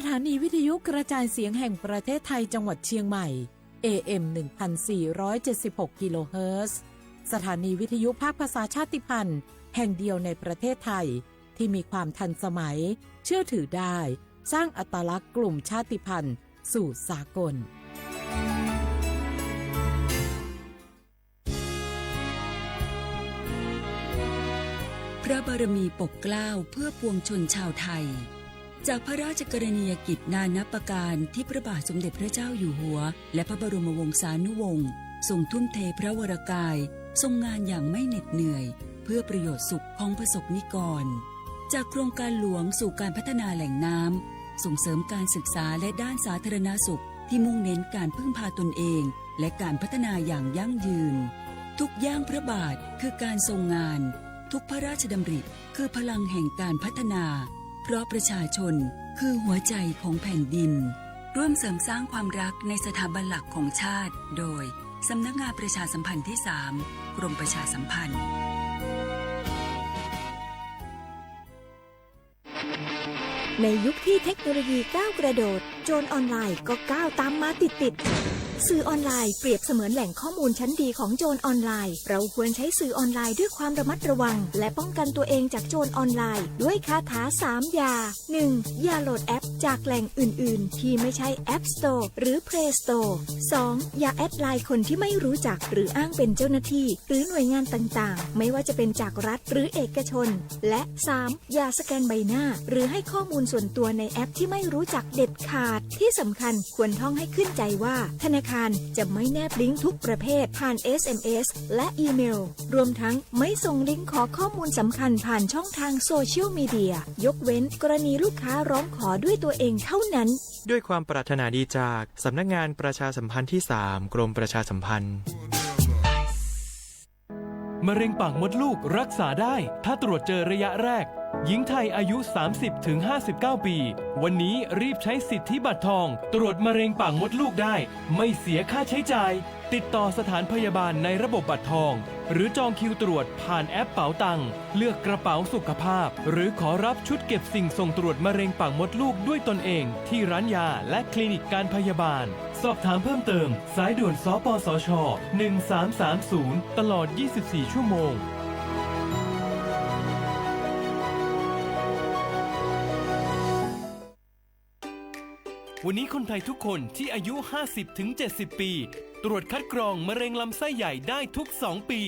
สถานีวิทยุกระจายเสียงแห่งประเทศไทยจังหวัดเชียงใหม่ เอ เอ็ม หนึ่งพันสี่ร้อยเจ็ดสิบหก กิโลเฮิรตซ์ สถานีวิทยุภาคภาษาชาติพันธุ์แห่งเดียวในประเทศไทย ที่มีความทันสมัย เชื่อถือได้ สร้างอัตลักษณ์กลุ่มชาติพันธุ์สู่สากล พระบารมีปกเกล้าเพื่อปวงชนชาวไทย จากพระราชกรณียกิจนานับประการที่พระบาทสมเด็จพระเจ้าอยู่หัว และพระบรมวงศานุวงศ์ทรงทุ่มเทพระวรกาย ทรงงานอย่างไม่เหน็ดเหนื่อย เพื่อประโยชน์สุขของประสบนิกร จากโครงการหลวงสู่การพัฒนาแหล่งน้ำ ส่งเสริมการศึกษาและด้านสาธารณสุขที่มุ่งเน้นการพึ่งพาตนเอง และการพัฒนาอย่างยั่งยืน ทุกย่างพระบาทคือการทรงงาน ทุกพระราชดำริคือพลังแห่งการพัฒนา เพราะประชาชนคือหัวใจของแผ่นดิน ร่วมเสริมสร้างความรักในสถาบันหลักของชาติ โดย สำนักงานประชาสัมพันธ์ที่สาม กรมประชาสัมพันธ์ ในยุคที่เทคโนโลยีก้าวกระโดด โจรออนไลน์ก็ก้าวตามมาติดๆ สื่อออนไลน์เปรียบเสมือนแหล่งข้อมูลชั้นดีของโจรออนไลน์ เราควรใช้สื่อออนไลน์ด้วยความระมัดระวัง และป้องกันตัวเองจากโจรออนไลน์ ด้วยคาถาสามอย่า หนึ่ง อย่าโหลดแอปจากแหล่งอื่นๆ ที่ไม่ใช่ App Store หรือ Play Store สอง อย่าแอดไลน์คนที่ไม่รู้จัก หรืออ้างเป็นเจ้าหน้าที่ หรือหน่วยงานต่างๆ ไม่ว่าจะเป็นจากรัฐหรือเอกชน และ สาม อย่าสแกนใบหน้า หรือให้ข้อมูลส่วนตัวในแอปที่ไม่รู้จักเด็ดขาด ที่สำคัญควรท่องให้ขึ้นใจว่า ธนาคารจะไม่แนบลิงก์ทุกประเภทผ่าน เอส เอ็ม เอส และอีเมล รวมทั้งไม่ส่งลิงก์ขอข้อมูลสำคัญผ่านช่องทางโซเชียลมีเดีย ยกเว้นกรณีลูกค้าร้องขอด้วยตัวเองเท่านั้น ด้วยความปรารถนาดีจากสำนักงานประชาสัมพันธ์ที่สาม กรมประชาสัมพันธ์ มะเร็งปากมดลูกรักษาได้ ถ้าตรวจเจอระยะแรก หญิงไทยอายุ สามสิบถึงห้าสิบเก้า ปี วันนี้รีบใช้สิทธิบัตรทอง ตรวจมะเร็งปากมดลูกได้ ไม่เสียค่าใช้จ่าย ติดต่อสถานพยาบาลในระบบบัตรทอง หรือจองคิวตรวจผ่านแอปเป๋าตัง เลือกกระเป๋าสุขภาพ หรือขอรับชุดเก็บสิ่งส่งตรวจมะเร็งปากมดลูกด้วยตนเอง ที่ร้านยาและคลินิกการพยาบาล สอบถามเพิ่มเติม สายด่วน สปสช. หนึ่งสามสามศูนย์ ตลอด ยี่สิบสี่ ชั่วโมง วันนี้คนไทยทุกคนที่อายุ ห้าสิบถึงเจ็ดสิบ ปี ตรวจคัดกรองมะเร็งลำไส้ใหญ่ได้ทุกสองปี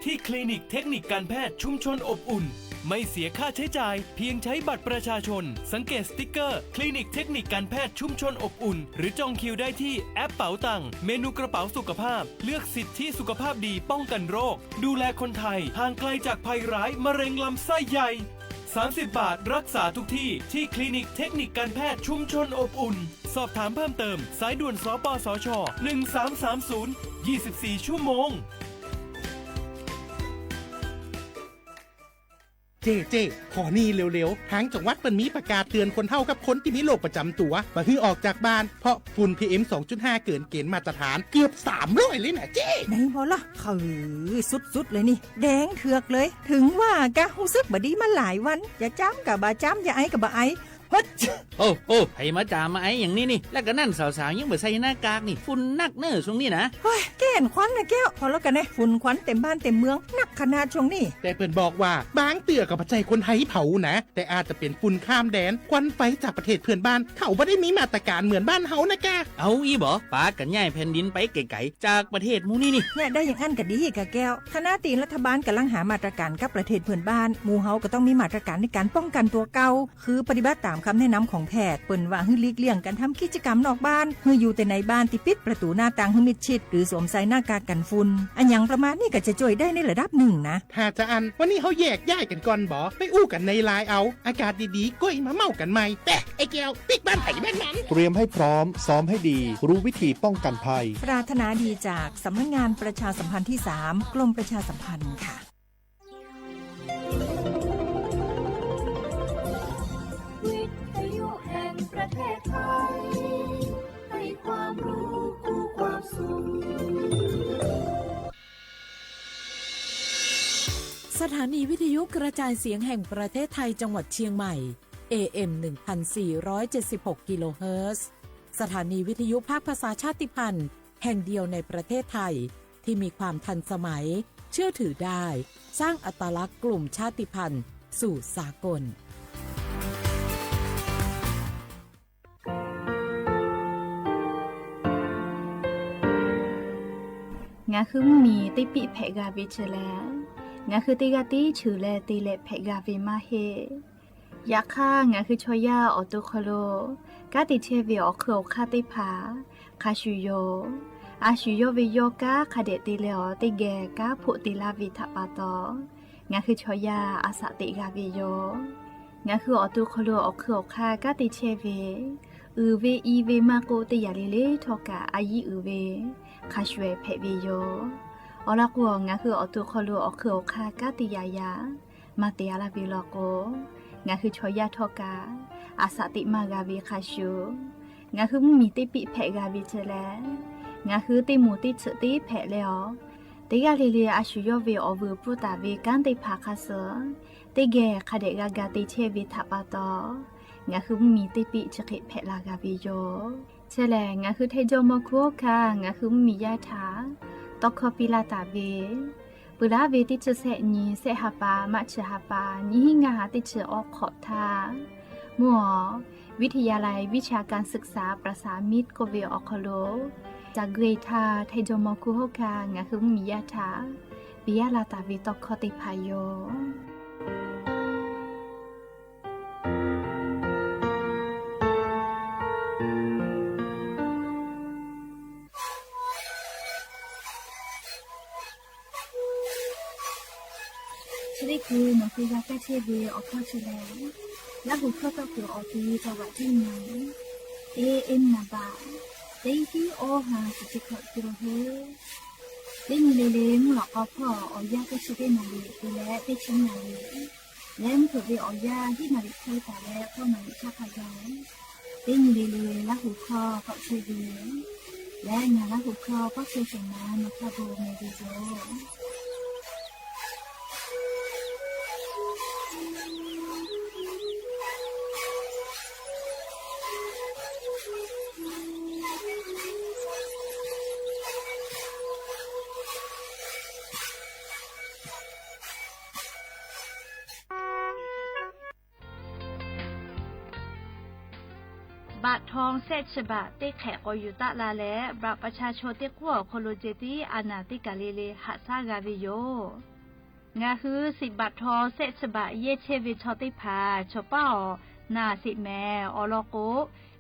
ที่คลินิกเทคนิคการแพทย์ชุมชนอบอุ่น ไม่เสียค่าใช้จ่าย เพียงใช้บัตรประชาชน สังเกตสติ๊กเกอร์ คลินิกเทคนิคการแพทย์ชุมชนอบอุ่น หรือจองคิวได้ที่แอปเป๋าตัง เมนูกระเป๋าสุขภาพ เลือกสิทธิสุขภาพดีป้องกันโรค ดูแลคนไทยห่างไกลจากภัยร้ายมะเร็งลำไส้ใหญ่ สามสิบ บาทรักษาทุกที่ ที่คลินิกเทคนิคการแพทย์ชุมชนอบอุ่น สอบถามเพิ่มเติม สายด่วน สปสช. หนึ่งสามสามศูนย์ ยี่สิบสี่ ชั่วโมง เจ้ เจ้ ขอนี่เร็วๆ ทางจังหวัดเปิ้นมีประกาศเตือนคนเฒ่ากับคนที่มีโรคประจำตัว บ่หื้อออกจากบ้าน เพราะฝุ่น พีเอ็ม สองจุดห้า เกินเกณฑ์มาตรฐานเกือบ สามร้อย เลยนะเจ้ ไหนบ่ล่ะ เออ สุดๆ เลยนี่ แดงเถือกเลย ถึงว่ากะ ฮู้สึกบ่ดีมาหลายวัน จะจามกะบ่จาม จะไอก็บ่ไอ เฮ้ย โอ้ โอ้ ใผมาจ๋ามาไออย่างนี้นี่ แล้วก็นั่นสาวๆ ยังบ่ใส่หน้ากากนี่ ฝุ่นนักเน่อช่วงนี้นะ เฮ้ย แก้นควันนะแก้ว พอแล้วกันนะ ฝุ่นควันเต็มบ้านเต็มเมือง นักขนาดช่วงนี้ แต่เปิ้นบอกว่า บางเตื้อก็บ่ใจ้คนไทยเผานะ แต่อาจจะเป๋นฝุ่นข้ามแดน ควันไฟจากประเทศเพื่อนบ้าน เขาบ่ได้มีมาตรการเหมือนบ้านเฮานะกะ เอาอี้บ่ ปากั๋นย้ายแผ่นดินไปไก๋ๆ จากประเทศหมู่นี้นี่ เนี่ย ได้อย่างอั้นก็ดีกะแก้ว ขณะตี้รัฐบาลก่ำลังหามาตรการกับประเทศเพื่อนบ้าน หมู่เฮาก็ต้องมีมาตรการในการป้องกันตั๋วเก่า คือปฏิบัติตามคำแนะนำของแพทย์ เปิ้นว่าหื้อหลีกเลี่ยงการทำกิจกรรมนอกบ้าน หื้ออยู่แต่ในบ้านตี้ปิดประตู๋หน้าต่างหื้อมิดชิด หรือสวมใส่หน้ากากกันฝุ่น อะหยังประมาณนี้ก็จะจ้วยได้ในระดับหนึ่งนะ ถ้าจะอั้น วันนี้เฮาแยกย้ายกั๋นก่อนบ่ ไปอู้กั๋นในไลน์เอา อากาศดีๆ ก้อยมาเม้ากั๋นใหม่ แปะ ไอ้แก้ว ปิ๊กบ้านไผบ้านมัน เตรียมให้พร้อม ซ้อมให้ดี รู้วิธีป้องกันภัย ปรารถนาดีจากสำนักงานประชาสัมพันธ์ที่สาม กรมประชาสัมพันธ์ค่ะ วิทยุแห่งประเทศไทย ให้ความรู้คู่ความสุข สถานีวิทยุกระจายเสียงแห่งประเทศไทยจังหวัดเชียงใหม่ เอ เอ็ม หนึ่งพันสี่ร้อยเจ็ดสิบหก กิโลเฮิรตซ์ สถานีวิทยุภาคภาษาชาติพันธุ์แห่งเดียวในประเทศไทยที่มีความทันสมัย เชื่อถือได้ สร้างอัตลักษณ์กลุ่มชาติพันธุ์สู่สากล Ngaˬ hui mvuhˇ miˬ teˇ piˆ hpehꞈ g'a ve chi lehˬ, ngaˬ hui teˇ g'aˇ tiˉ cheuˬ leh te leh hpehꞈ g'a ve maˇ heˆ. Yaꞈ hk'aˇ, ngaˬ hui chaw yaˇ awˬ to hk'aw lo kanˉ te chehˇ ve awˬ hk'eun awˬ hk'aˇ teˇ hpaˍ hk'a shuˍ yoˬ. A shu yawˇ ve yawˇ kanˉ hk'a dehꞈ te leh awˬ teˇ geh kanˉ hpoˆ te laˇ ve htaꞈ pa taw, ngaˬ hui chaw yaˇ a shaꞈ teꞈ g'a ve yoˬ. Ngaˬ hui awˬ to hk'aw lo awˬ hk'eun awˬ hk'aˇ kanˉ te chehˇ ve, uiˍ ve i ve maˇ k'oˆ, teˇ yanˇ le le htawˇ kaꞈ a yiˉ uiˍ ve hk'a shuˍ hpehꞈ ve yoˬ. Awˬ lawn k'o, ngaˬ hui awˬ to hk'aw lo awˬ hk'eun awˬ hk'aˇ kanˉ te yaꞈ yaꞈ maˇ te a laˇ ve law k'o, ngaˬ hui chaw yaˇ htawˇ kaꞈ a shaꞈ teꞈ maˇ g'a ve hk'a shuˍ, ngaˬ hui mvuhˇ miˬ teˇ piˆ hpehꞈ g'a ve chi lehˬ, ngaˬ hui teˇ moˍ teˇ tsuhꞈ tiˉ hpehꞈ leh awˬ, teˇ g'aˇ le le a shu yawˇ ve awˬ vuiˬ pfuhˇ taˍ ve kanˉ teˇ hpaˍ hk'a suh teˇ geh hk'a dehꞈ g'a ga te chehˇ ve htaꞈ pa taw, ngaˬ hui mvuhˇ miˬ teˇ piˆ chi hk'e hpehꞈ la g'a ve yoˬ. Chi lehˬ, ngaˬ hui Htaiˇ jawˇ mawˇ hkuˇ hawˉ hkanˇ ngaˬ hui mvuhˇ miˬ yaˇ htaꞈ tawˇ hkawˇ piˇ laˇ taˍ ve, peuˬ laˉ ve teˇ chi sehˆ nyi, sehˆ ha pa, maˆ chi ha pa, nyiˇ hinˉ ngaˇ ha teˇ chi awˬ hk'awꞈ htaˇ, mvuhˇ awˬ วิทยาลัยวิชาการศึกษาประสานมิตร k'oˆ ve awˬ hk'aw lo, ca gui htaˇ Htaiˇ jawˇ mawˇ hkuˇ hawˉ hkanˇ ngaˬ hui mvuhˇ miˬ yaˇ htaꞈ piˇ laˇ taˍ ve tawˇ hkawˇ teˇ hpaˍ yoˬ. Chi teˇ hkui nawˬ hui g'a kaˇ chehˇ ve awˬ hkawˇ chi lehˬ, Laˇ huˍ hkawˇ tawˇ kuiˬ awˬ ti cawˬ g'aꞈ tiˉ nyi, A M naˍ baꞈ teˇ hiˉ awˇ ha shiˍ chi hkawꞈ te lo he. Teˇ nyi le le mvuhˇ lawꞈ k'aw hpawˇ awˬ yanˇ teˇ chi teˇ naˍ riˍ te leh teˇ chi naˍ riˍ leh mvuhˇ hpeuꞈ ve awˬ yanˇ hiˉ naˍ riˍ hk'e taˍ leh k'awˇ naˍ riˍ chaˇ hk'a gaˬ, teˇ nyi le le Laˇ huˍ hkawˇ k'awꞈ chehˇ ve leh, ngaˬ Laˇ huˍ hkawˇ pawˆ chehˇ shehˍ ma nawˬ hk'a bon meh ve yoˬ. Baꞈ htaw shehˆ chi baꞈ teˇ hk'ehꞈ k'awꞈ yuˬ taˆ la leh, บัตรประชาชน teˇ k'uˉ awˬ hk'aw lo ceh tiˉ a naˍ teˇ kaˬ le le haꞈ shaˉ g'a ve yoˬ. Ngaˬ hui shiˍ baꞈ htaw shehˆ chi baꞈ yehˇ chehˇ ve chaw teˇ hpaˍ chaw paˉ awˬ naˬ sheˍ mehˍ. Awˬ lawn k'o,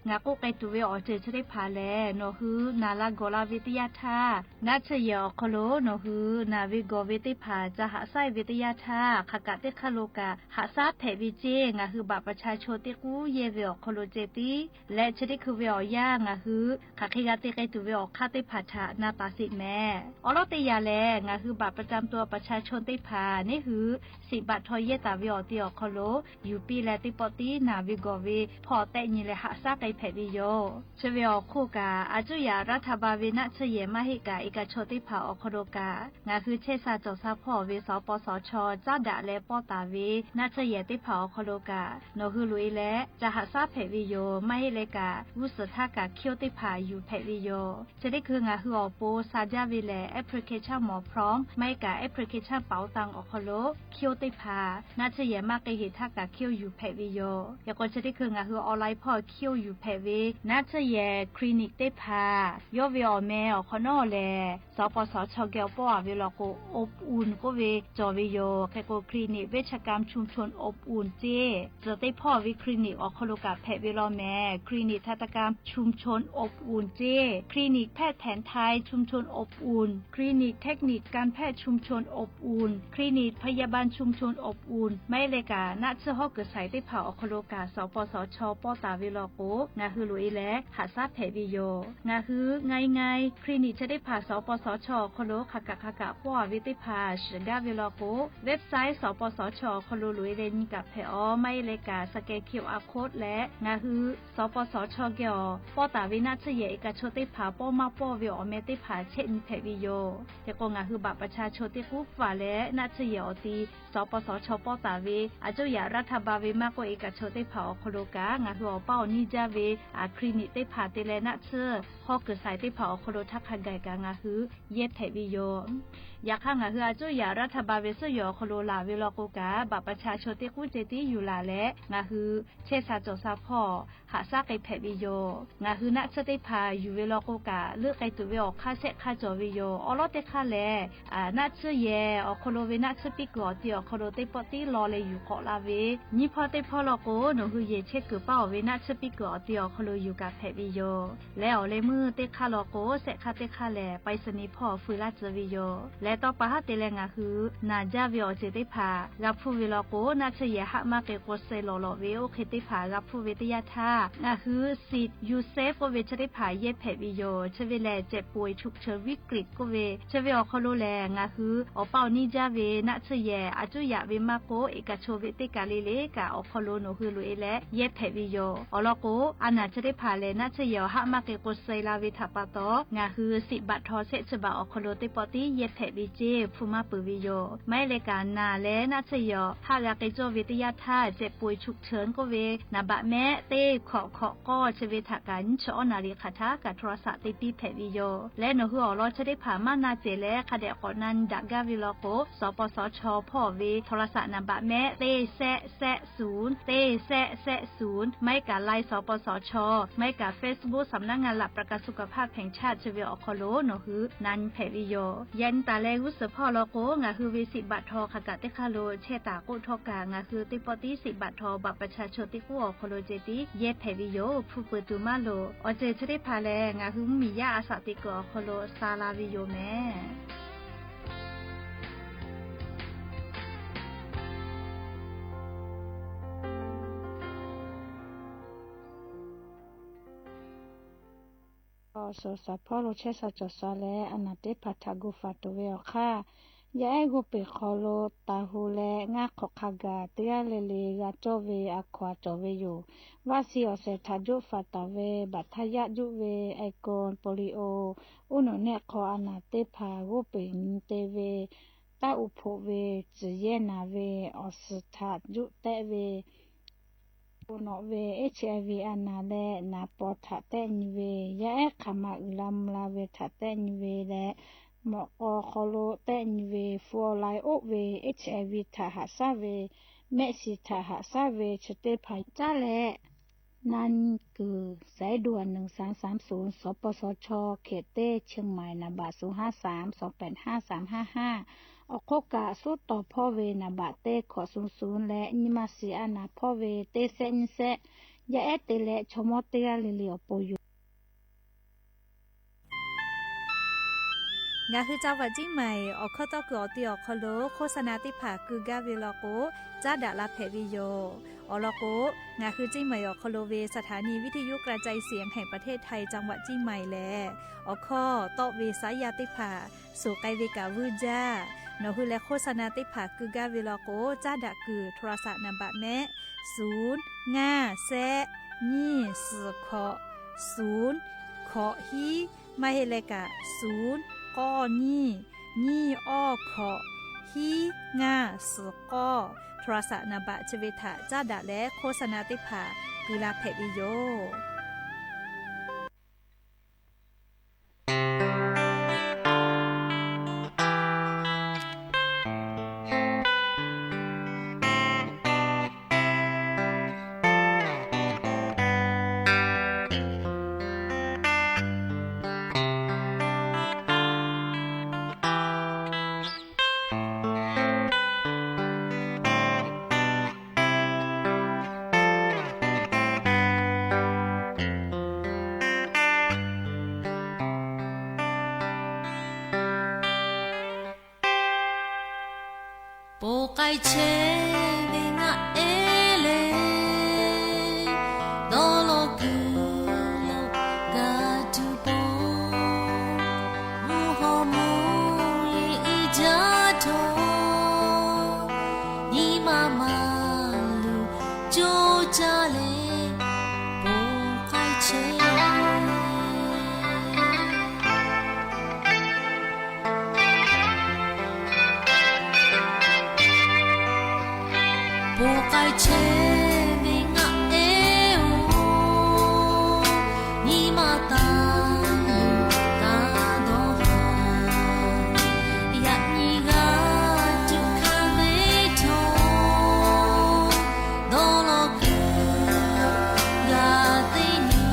ngaˬ k'oˆ k'ai tuˬ ve awˬ ceuˬ chi teˇ hpaˍ lehˬ, nawˬ hui naˬ la gawˬ la ve teˇ yanˇ htaˇ, naˆ tsuhˇ yehˬ awˬ hk'aw lo nawˬ hui naˬ ve gawˬ ve teˇ hpaˍ ca haꞈ shaˉ ve teˇ yanˇ htaˇ, hk'aˬ kaꞈ teˇ hk'aˇ lo kaꞈ haꞈ shaˉ hpehꞈ ve ceˇ. Ngaˬ hui บัตรประชาชน teˇ k'uˉ yehˇ ve awˬ hk'aw lo ceh tiˉ leh, chi teˇ hkui ve awˬ yanˇ ngaˬ hui hk'aˬ hk'e g'a te k'ai tuˬ ve awˬ hk'aˇ teˇ hpaˍ htaꞈ na taˍ sheˍ mehˍ. Awˬ lawn teˇ yanˇ lehˬ, ngaˬ hui บัตรประจำตัวประชาชน teˇ hpaˍ neˇ hui shiˍ baꞈ htaw yehˇ taˍ ve awˬ ti awˬ hk'aw lo yuˬ piˇ leh, teˇ pawˆ tiˉ naˬ ve gawˬ ve hpawˇ tehˆ nyi leh haꞈ shaˉ k'ai hpehꞈ ve yoˬ. Chi ve awˬ hk'oˆ kaꞈ, a cuˇ yaꞈ รัฐบาล ve naˆ tsuhˇ yehˬ maˇ heˆ kaꞈ, e ka chaw teˇ hpaˍ awˬ hk'aw lo kaꞈ, ngaˬ hui chehˇ sha cawˬ sha hpawˇ ve สปสช. caˉ daꞈ leh pawˇ taˍ ve naˆ tsuhˇ yehˬ teˇ hpaˍ awˬ hk'aw lo kaꞈ, nawˬ hui loꞈ e leh ca haꞈ shaˉ hpehꞈ ve yoˬ. Maˇ heˆ leh kaꞈ, g'uˇ suhˍ htaˇ kaꞈ เครื่อง teˇ hpaˍ yuˬ hpehꞈ ve yoˬ. Chi teˇ hkui ngaˬ hui awˬ pon sha jaˇ ve lehˬ, application หมอพร้อม maˇ heˆ kaꞈ application เป๋าตัง awˬ hk'aw lo เครื่อง teˇ hpaˍ naˆ tsuhˇ yehˬ maˇ k'ai heˍ htaˇ kaꞈ เครื่อง yuˬ hpehꞈ ve yoˬ. Yaꞈ k'o, chi teˇ hkui ngaˬ hui online hpawˇ เครื่อง yuˬ hpehꞈ ve naˆ tsuhˇ yehˬ คลินิก teˇ hpaˍ yawˇ ve awˬ meh awˬ hk'awꞈ nawˉ lehˬ, สปสช. geh awˬ pawˆ a ve law k'o, อบอุ่น k'oˆ ve cawˬ ve yoˬ. Hk'e k'o, คลินิกเวชกรรมชุมชนอบอุ่น ceˇ, tcuh teˇ hpawˇ ve คลินิก awˬ hk'aw lo kaꞈ hpehꞈ ve law mehˍ. คลินิกทันตกรรมชุมชนอบอุ่น ceˇ, คลินิกแพทย์แผนไทยชุมชนอบอุ่น คลินิกเทคนิคการแพทย์ชุมชนอบอุ่น คลินิกพยาบาลชุมชนอบอุ่น maˇ heˆ leh kaꞈ, naˆ tsuhˇ hawˉ kuiˬ shaiˍ teˇ hpaˍ awˬ hk'aw lo kaꞈ สปสช. pawˇ taˍ ve law k'o, ngaˬ hui loꞈ e leh haꞈ shaˉ hpehꞈ ve yoˬ. Ngaˬ hui ngaˬ e ngaˬ e clinic chi teˇ hpaˍ สปสช. awˬ hk'aw lo hk'a kaꞈ hk'a kaꞈ pawˆ a ve teˇ hpaˍ shiˍ gaˇ ve law k'o, website สปสช. awˬ hk'aw lo loꞈ e leh nyi kaꞈ hpehꞈ awˬ, maˇ heˆ leh kaꞈ scan QR code leh ngaˬ hui สปสช. geh awˬ pawˆ taˍ ve naˆ tsuhˇ yehˬ e kaꞈ chaw teˇ hpaˍ pawˆ maˇ pawˆ ve awˬ meh teˇ hpaˍ chehˇ nyi hpehꞈ ve yoˬ. Hk'e k'o ngaˬ hui บัตรประชาชน teˇ k'uˉ faˍ leh naˆ tsuhˇ yehˬ awˬ ti สปสช. pawˆ taˍ ve aˬ cuˇ yaꞈ raˇ htaˇ ba ve maˇ k'oˆ e kaꞈ chaw teˇ hpaˍ awˬ hk'aw lo kaꞈ ngaˬ hui awˬ paˇ awˬ nyiˇ jaˇ ve clinic teˇ hpaˍ te leh naˆ tsuhˇ hawˉ kuiˬ saiˍ teˇ hpaˍ awˬ hk'aw lo htaˇ hk'a gaˬ kaꞈ ngaˬ hui yehˇ hpehꞈ ve yoˬ. Yaꞈ hk'aˇ ngaˬ hui aˬ cuˇ yaꞈ raˇ htaˇ ba ve suhˉ yehˬ awˬ hk'aw lo laˬ ve law k'o kaꞈ, บัตรประชาชน teˇ k'uˉ ceh tiˉ yuˬ laˬ leh ngaˬ hui chehˇ sha cawˬ sha hpawˇ haꞈ shaˉ k'ai hpehꞈ ve yoˬ. Ngaˬ hui naˆ tsuhˇ teˇ hpaˍ yuˬ ve law k'o kaꞈ, leuˆ k'ai tuˬ ve awˬ hk'aˇ shehˆ hk'aˇ cawˬ ve yoˬ. Awˉ lawˉ teˇ hk'aˇ lehˬ, naˆ tsuhˇ yehˬ awˬ hk'aw lo ve naˆ tsuhˇ piˇ kuiˬ awˬ ti awˬ hk'aw lo teˇ pawˆ tiˉ law leh yuˬ k'awꞈ la ve, nyiˇ hpawˇ teˇ hpawˇ law k'o nawˬ hui yehˬ chehˇ kuiˬ paˇ awˬ ve naˆ tsuhˇ piˇ kuiˬ awˬ ti awˬ hk'aw lo yuˬ kaꞈ hpehꞈ ve yoˬ. Leh awˬ leh meuˇ teˇ hk'aˇ law k'o, shehˆ hk'aˇ teˇ hk'aˇ lehˬ ไปรษณีย์ hpawˇ fuiˍ laˇ tcuh ve yoˬ. Leh tawˇ pa haˉ te leh ngaˬ hui naˬ jaˇ ve awˬ ceuˬ teˇ hpaˍ g'a hpuˇ ve law k'o, naˆ tsuhˇ yehˬ haˆ maˇ k'e k'o suh lawˬ lawˬ ve oˇ hk'e teˇ hpaˍ g'a hpuˇ ve teˇ yanˇ htaˇ, ngaˬ hui สิทธิ์ ยูเซฟ k'oˆ ve chi teˇ hpaˍ yehˇ hpehꞈ ve yoˬ. Chi ve lehˬ เจ็บป่วยฉุกเฉินวิกฤต k'oˆ ve chi ve awˬ hk'aw lo lehˬ, ngaˬ hui awˬ paˇ awˬ nyiˇ jaˇ ve naˆ tsuhˇ yehˬ aˬ cuˇ yaꞈ ve maˇ k'oˆ, e kaꞈ chaw ve teˇ kaˬ le le kaꞈ awˬ hk'aw lo nawˬ hui loꞈ e leh yehˇ hpehꞈ ve yoˬ. Awˬ lawn k'o, a naˬ chi teˇ hpaˍ lehˬ naˆ tsuhˇ yehˬ awˬ haˆ maˇ k'e k'o suh la ve htaꞈ pa taw, ngaˬ hui สิทธิ์บัตรทอง shehˆ chi baꞈ awˬ hk'aw lo teˇ pawˆ tiˉ yehˇ hpehꞈ ve ceˇ hpu maˇ peuˬ ve yoˬ. Maˇ heˆ leh kaꞈ naˬ leh naˆ tsuhˇ yehˬ awˬ haˆ g'a k'e cawˇ ve teˇ yanˇ htaˇ, เจ็บป่วยฉุกเฉิน k'oˆ ve naˍ baꞈ mehˆ teˇ hkawꞈ hkawꞈ k'awˇ chi ve htaꞈ kaꞈ nyiˇ chi awˉ naˍ riˍ hk'aˬ htaˇ kaꞈ โทรศัพท์ te piˇ hpehꞈ ve yoˬ. Leh nawˬ hui awˬ lawn chi teˇ hpaˍ maˇ na cehˬ leh hk'a dehꞈ k'awꞈ na nyi daꞈ gaˇ ve law k'o, สปสช. hpawˇ ve โทรศัพท์ naˍ baꞈ mehˆ teˇ shehˆ shehˆ ศูนย์ teˇ shehˆ shehˆ ศูนย์, maˇ heˆ kaꞈ ไลน์ สปสช. maˇ heˆ kaꞈ เฟซบุ๊ก สำนักงานหลักประกันสุขภาพแห่งชาติ chi ve awˬ hk'aw lo nawˬ hui na nyi hpehꞈ ve yoˬ. Yaꞈ nyi taˍ leh g'uˇ suhˍ hpawˇ law k'o, ngaˬ hui ve สิทธิ์บัตรทอง hk'aˬ kaꞈ teˇ hk'aˇ lo chehˇ taˍ k'oˆ htawˇ kaꞈ, ngaˬ hui teˇ pawˆ tiˉ สิทธิ์บัตรทอง บัตรประชาชน teˇ k'uˉ awˬ hk'aw lo ceh tiˉ yehˇ hpehꞈ ve yoˬ. Hpu peuˬ tuˬ maˇ loˍ. Awˬ ceuˬ chi teˇ hpaˍ lehˬ, ngaˬ hui mvuhˇmiˬ yaˇ a shaꞈ teꞈ kuiˬ awˬ hk'aw lo sha la ve yoˬ mehˍ. Awˬ suhˍ shaˍ hpawˇ lo chehˇ sha cawˬ sha leh a naˬ teˇ hpaˍ htaꞈ gu faˍ tuˬ ve awˬ hk'aˇ, yaˇ ehˉ g'oˇ peˬ hk'aw lo taˍ hu leh ngaˇ hk'awꞈ hk'a gaˬ teˇ g'aˇ le le g'a cawˇ ve a hkaw a cawˬ ve yoˬ. Vaˆ shi awˬ shehˍ htaꞈ juˆ faˍ taˍ ve, baꞈ htaˇ yaˆ juˆ ve, ไอโฟน โปลิโอ uˉ nawꞈ nehˆ hk'aw a naˬ teˇ hpaˍ g'oˇ peˬ nyi te ve, taˇ uˍ hpoꞈ ve, tcuhˬ yehˇ naˍ ve, awˬ suhˍ htaꞈ juˆ tehˆ ve, po nawꞈ ve, HIV a naˬ leh naˍ paw htaꞈ tehˆ nyi ve, yaˇ ehˉ hk'aˬ ma uiˍ la mvuh la ve htaꞈ tehˆ nyi ve leh, mawꞈ k'aw hk'aw lo tehˆ nyi ve, fu awˬ lai oˆ ve, HIV htaꞈ haꞈ shaˉ ve, mehˆ shiˍ htaꞈ haꞈ shaˉ ve chi teˇ hpaˍ caˉ leh, na nyi kuiˬ สายด่วน หนึ่งสามสามศูนย์ สปสช. เขตเต้ เชียงใหม่ naˍ baꞈ ศูนย์ห้าสาม สองแปดห้า สามห้าห้า awˬ hk'oˆ kaꞈ suˉ tawˍ hpawˇ ve naˍ baꞈ teˇ hkawꞈ ศูนย์ศูนย์ leh nyi ma shiˍ a naˬ hpawˇ ve teˇ shehˆ nyiˇ shehˆ, yaˇ ehˉ te leh chaw mawˇ teˇ g'aˇ le le awˬ pon yoˬ. Ngaˬ hui จังหวัดเชียงใหม่ awˬ hkawˇ tawˇ kuiˬ awˬ ti awˬ hk'aw lo โฆษณา teˇ hpaˍ keu gaˇ ve law k'o, caˉ daꞈ la hpehꞈ ve yoˬ. Awˬ lawn k'o, ngaˬ hui เชียงใหม่ awˬ hk'aw lo ve สถานีวิทยุกระจายเสียงแห่งประเทศไทย จังหวัดเชียงใหม่ lehˬ, awˬ hkawˇ tawˆ ve saˉ yaˇ teˇ hpaˍ suhˍ k'ai ve kaꞈ vuiˇ jaˇ. Nawˬ hui leh โฆษณา teˇ hpaˍ keu gaˇ ve law k'o, caˉ daꞈ kuiˬ โทรศัพท์ naˍ baꞈ mehˆ ศูนย์ห้าเจ็ด ยี่สิบเก้า ศูนย์ hkawꞈ hiˉ, maˇ heˆ leh kaꞈ ศูนย์ k'awˇ nyiˇ, nyiˇ awˇ hkawꞈ, hiˉ ngaˇ suhˍ k'awˇ, โทรศัพท์ naˍ baꞈ chi ve htaꞈ caˉ daꞈ leh โฆษณา teˇ hpaˍ keu la hpehꞈ ve yoˬ. Ponˬ k'ai chehˇ ve ngaˆ ehˉ lehˬ, dawˇ law kuiˬ Bon k'ai chehˇ ve ngaˆ ehˉ-oˬ, nyi ma taˍ luˬ taˍ dawˇ haˍ. Yaꞈ nyi g'a tuꞈ hkanˍ ve htawˇ, dawˇ law kuiˬ g'a teˇ nyi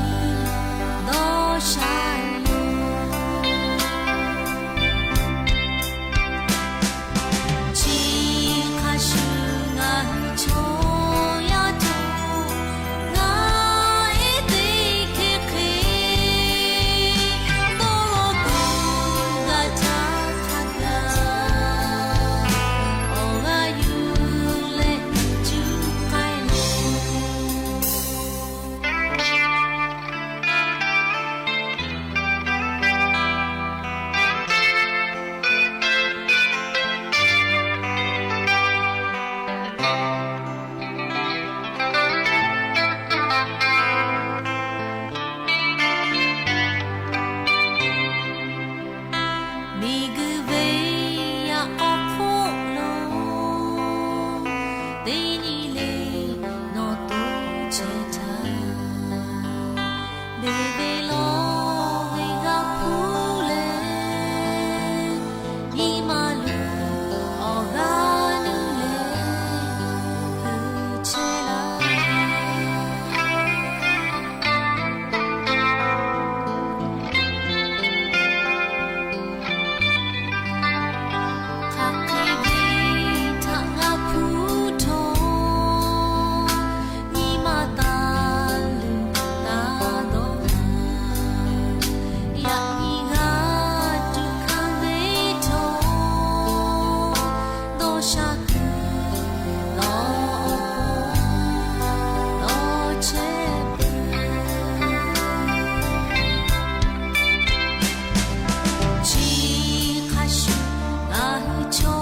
dawˇ sha yoˬ. Chi hk'a shuˍ ngaˬ hui chaw yaˇ htawˇ, ngaˬ ehˉ teˇ hkeh hk'e dawˇ law kuiˬ g'a htaˇ hk'a gaˬ, awˬ g'aˇ yuˬ leh cuˇ k'ai loˬ. Miˬguiˬ ve yaꞈ k'aw hk'oˆ lo teˇ nyi le nawˬ to chehˇ htaˇ, beˬ ve lawˬ ve g'a hpuˇ leh, nyi ma luˬ awˬ g'aˇ nuˇ leh hkui chehˇ laˇ. Hk'aˬ hk'e ve htaꞈ g'a hpuˇ htawˇ, nyi ma taˍ luˬ taˍ dawˇ haˍ. Yaꞈ nyi g'a tuꞈ hkanˍ ve htawˇ, dawˇ sha kuiˬ lawˬ k'o, dawˇ chehˇ peuˬ. Chi hk'a shuˍ ngaˬ hui chaw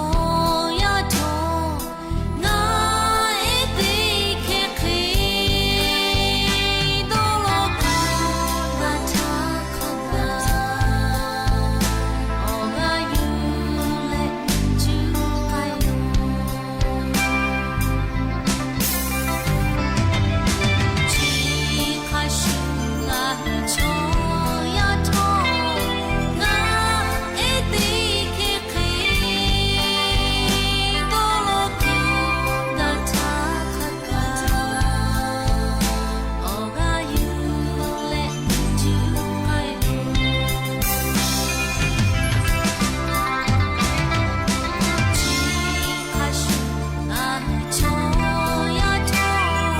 yaˇ htawˇ, ngaˬ ehˉ teˇ hkeh hk'e dawˇ law kuiˬ g'a htaˇ hk'a gaˬ, awˬ g'aˇ yuˬ leh cuˇ k'ai loˬ. Chi hk'a shuˍ ngaˬ hui chaw yaˇ htawˇ, ngaˬ ehˉ teˇ hkeh hk'e dawˇ law kuiˬ g'a htaˇ hk'a gaˬ, awˬ g'aˇ yuˬ leh cuˇ k'ai loˬ. Chi hk'a shuˍ ngaˬ hui chaw yaˇ htawˇ,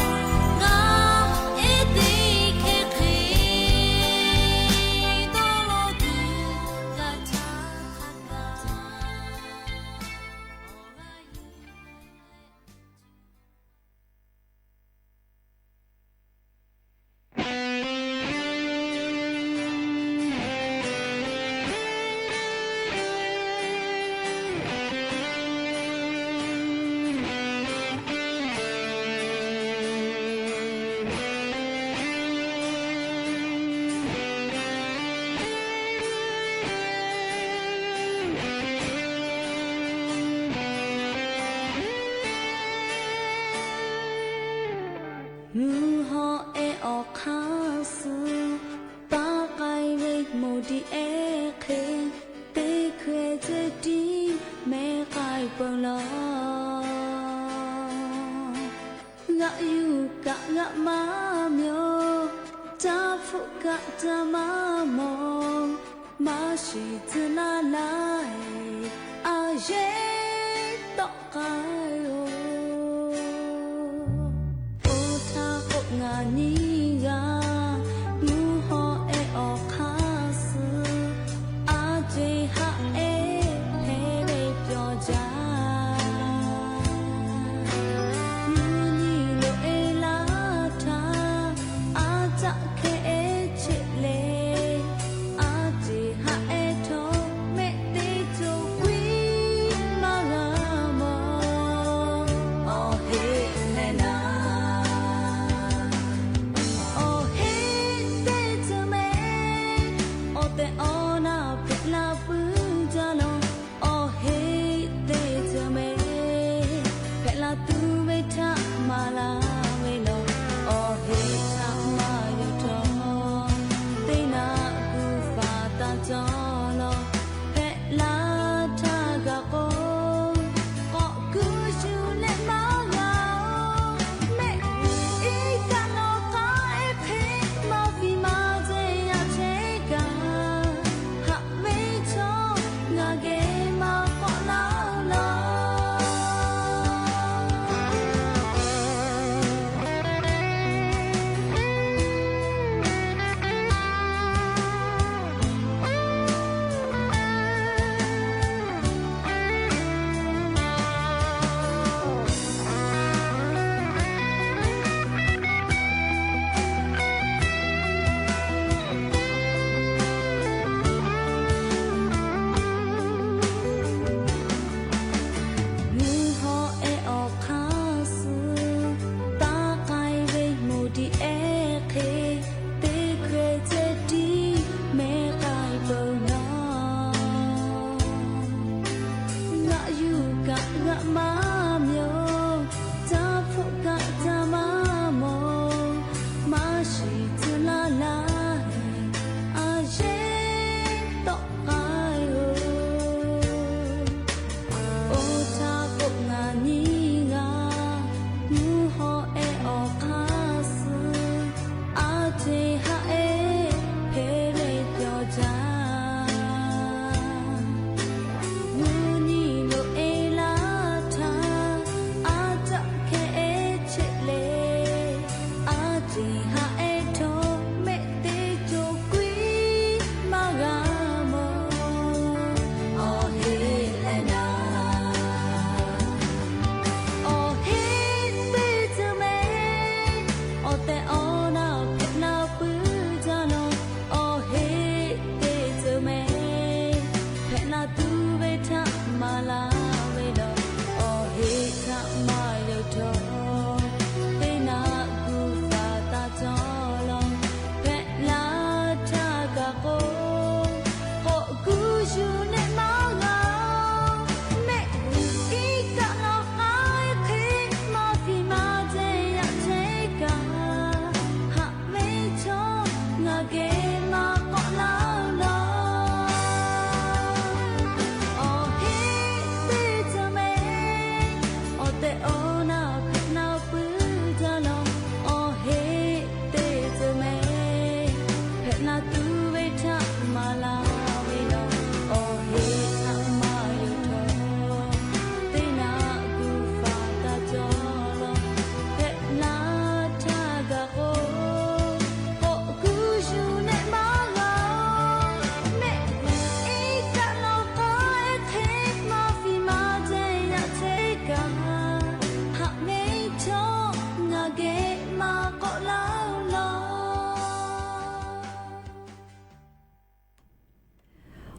ngaˬ ehˉ teˇ hkeh hk'e dawˇ law kuiˬ g'a htaˇ hk'a gaˬ, awˬ g'aˇ yuˬ leh Mvuhˇ hawˉ ehˉ awˬ hk'aˇ suh, taˇ k'ai ve moˍ diˬ ehˉ hk'e, teˇ hkeh ceh tiˉ mehˉ k'ai peuˬ law. G'aꞈ yuˬ kaꞈ g'aꞈ maˇ myaw, caˇ hpfuhˆ kaꞈ caˇ maˇ mawˬ, maˇ shiˍ tcuh laˇ laˇ-eˬ, a yehˉ tawˆ k'ai-oˬ. Oˇ htaˇ k'o ngaˬ nyi g'a, mvuhˇ hawˉ ehˉ awˬ hk'aˇ suh, a ceˬ haꞈ ehˉ hpehꞈ ve pyaw jaˇ. Mvuhˇ nyi loꞈ e laˇ htaˇ, a caˆ hkehˇ ehˉ cheˆ leh, a ceˬ haꞈ ehˉ htawˇ mehˆ teˇ co piˇ maˇ g'a mawˬ.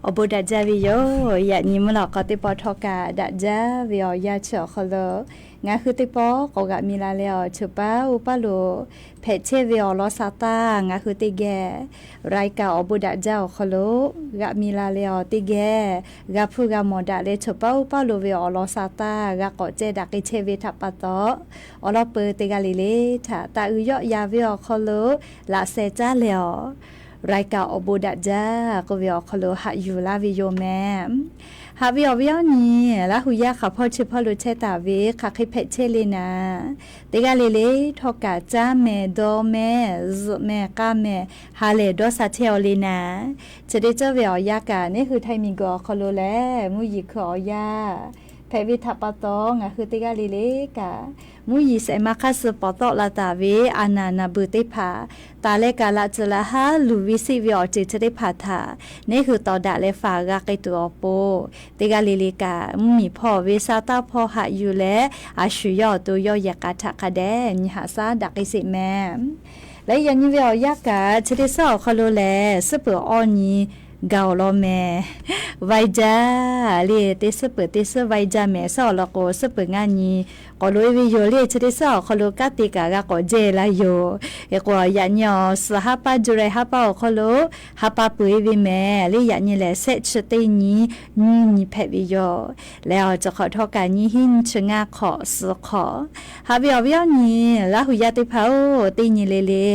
Awˬ bon daꞈ jaˇ ve yoˬ. Yaꞈ nyi mvuhˇ lawꞈ k'aw teˇ pawˆ htawˇ kaꞈ daꞈ jaˇ ve awˬ yanˇ chi awˬ hk'aw lo, ngaˬ hui teˇ pawˆ k'awꞈ g'aꞈ mi la leh awˬ, choˬ paˉ uˉ paˉ lo hpehꞈ chehˇ ve awˬ lawn sa taˇ ngaˬ hui teˇ geh รายการ Awˬ bon daꞈ jaˇ awˬ hk'aw lo g'aꞈ mi la leh awˬ, teˇ geh g'a hpuˇ g'a mawˬ daꞈ leh choˬ paˉ uˉ paˉ lo ve awˬ lawn sa taˇ g'a k'awꞈ ceh daꞈ k'ai chehˇ ve htaꞈ pa taw, awˬ lawn peuˬ teˇ g'aˇ le le htaꞈ taꞈ uiˍ yawˆ ya ve awˬ hk'aw lo laꞈ sheh caˉ leh awˬ, รายการ Awˬ bon daꞈ jaˇ k'oˆ ve awˬ hk'aw lo haꞈ yuˬ laˇ ve yoˬ mehˍ. Haꞈ ve awˬ viˉ awˬ nyi, Laˇ hu yaˇ hk'aˬ hpawˇ chi hpawˇ lo chehˇ taˍ ve hk'aˬ hk'e hpehꞈ chehˇ le naˍ, teˇ g'aˇ le le htawˇ kaꞈ caˇ mehˍ dawˇ mehˍ zuhꞈ mehˍ k'aˇ mehˍ ha lehˬ dawˇ sha chehˇ aw le naˍ. Chi teˇ ceuˬ ve awˬ yanˇ kaꞈ neˇ hui Htaiˇ miˬguiˬ awˬ hk'aw lo lehˬ mvuhˇ yeˬ hkui awˬ yanˇ hpehꞈ ve htaꞈ pa taw, ngaˬ hui teˇ g'aˇ le le kaꞈ mvuhˇ yeˬ shehˍ ma hk'aˇ suh pawˍ tawˆ la taˍ ve a naˍ naˍ beuˬ teˇ hpaˍ taˍ leh kaꞈ laꞈ tcuhˍ laꞈ haˉ luˬ ve siˆ ve awˬ ceuˬ chi teˇ hpaˍ htaꞈ neˇ hui tawˍ daꞈ leh faˍ g'a k'ai tuˬ awˬ pon, teˇ g'aˇ le le kaꞈ mvuhˇ miˬ hpawˇ ve sa taˇ hpawˇ haꞈ yuˬ leh, a shu yawˇ awˬ to yawˇ yehˬ k'a htaꞈ hk'a dehꞈ nyi haꞈ shaˉ daꞈ k'ai sheˍ mehˍ. Leh yaꞈ nyi ve awˬ yanˇ kaꞈ chi teˇ suhˉ awˬ hk'aw lo lehˬ, suhˉ peuˬ awˇ nyi gaˬ awˬ lawn mehˍ. Vaiˇ jaˇ le, teˇ suhˉ peuˬ teˇ suhˉ vaiˇ jaˇ mehˍ. Suhˉ awˬ lawn k'o, suhˉ peuˬ ngaˇ nyi k'awꞈ loꞈ e ve yoˬ le. Chi teˇ suhˉ awˬ hk'aw lo kanˉ te kaꞈ g'a k'awꞈ jehˇ la yoˬ. Hk'e k'o, yaꞈ nyi awˬ suhˍ ha pa July ha pa awˬ hk'aw lo ha pa peuˬ e ve mehˍ le. Yaꞈ nyi lehˬ, shehˆ chi teˇ nyi nyiˇ nyi hpehꞈ ve yoˬ. Leh awˬ ceuˬ hk'awꞈ htawˇ kaꞈ nyiˇ hinˉ nyiˇ chi ngaˇ hk'awꞈ suhˍ hk'awꞈ. Haꞈ ve awˬ viˉ awˇ nyi, Laˇ hu yaˇ teˇ hpaˍ-oˬ, teˇ nyi le le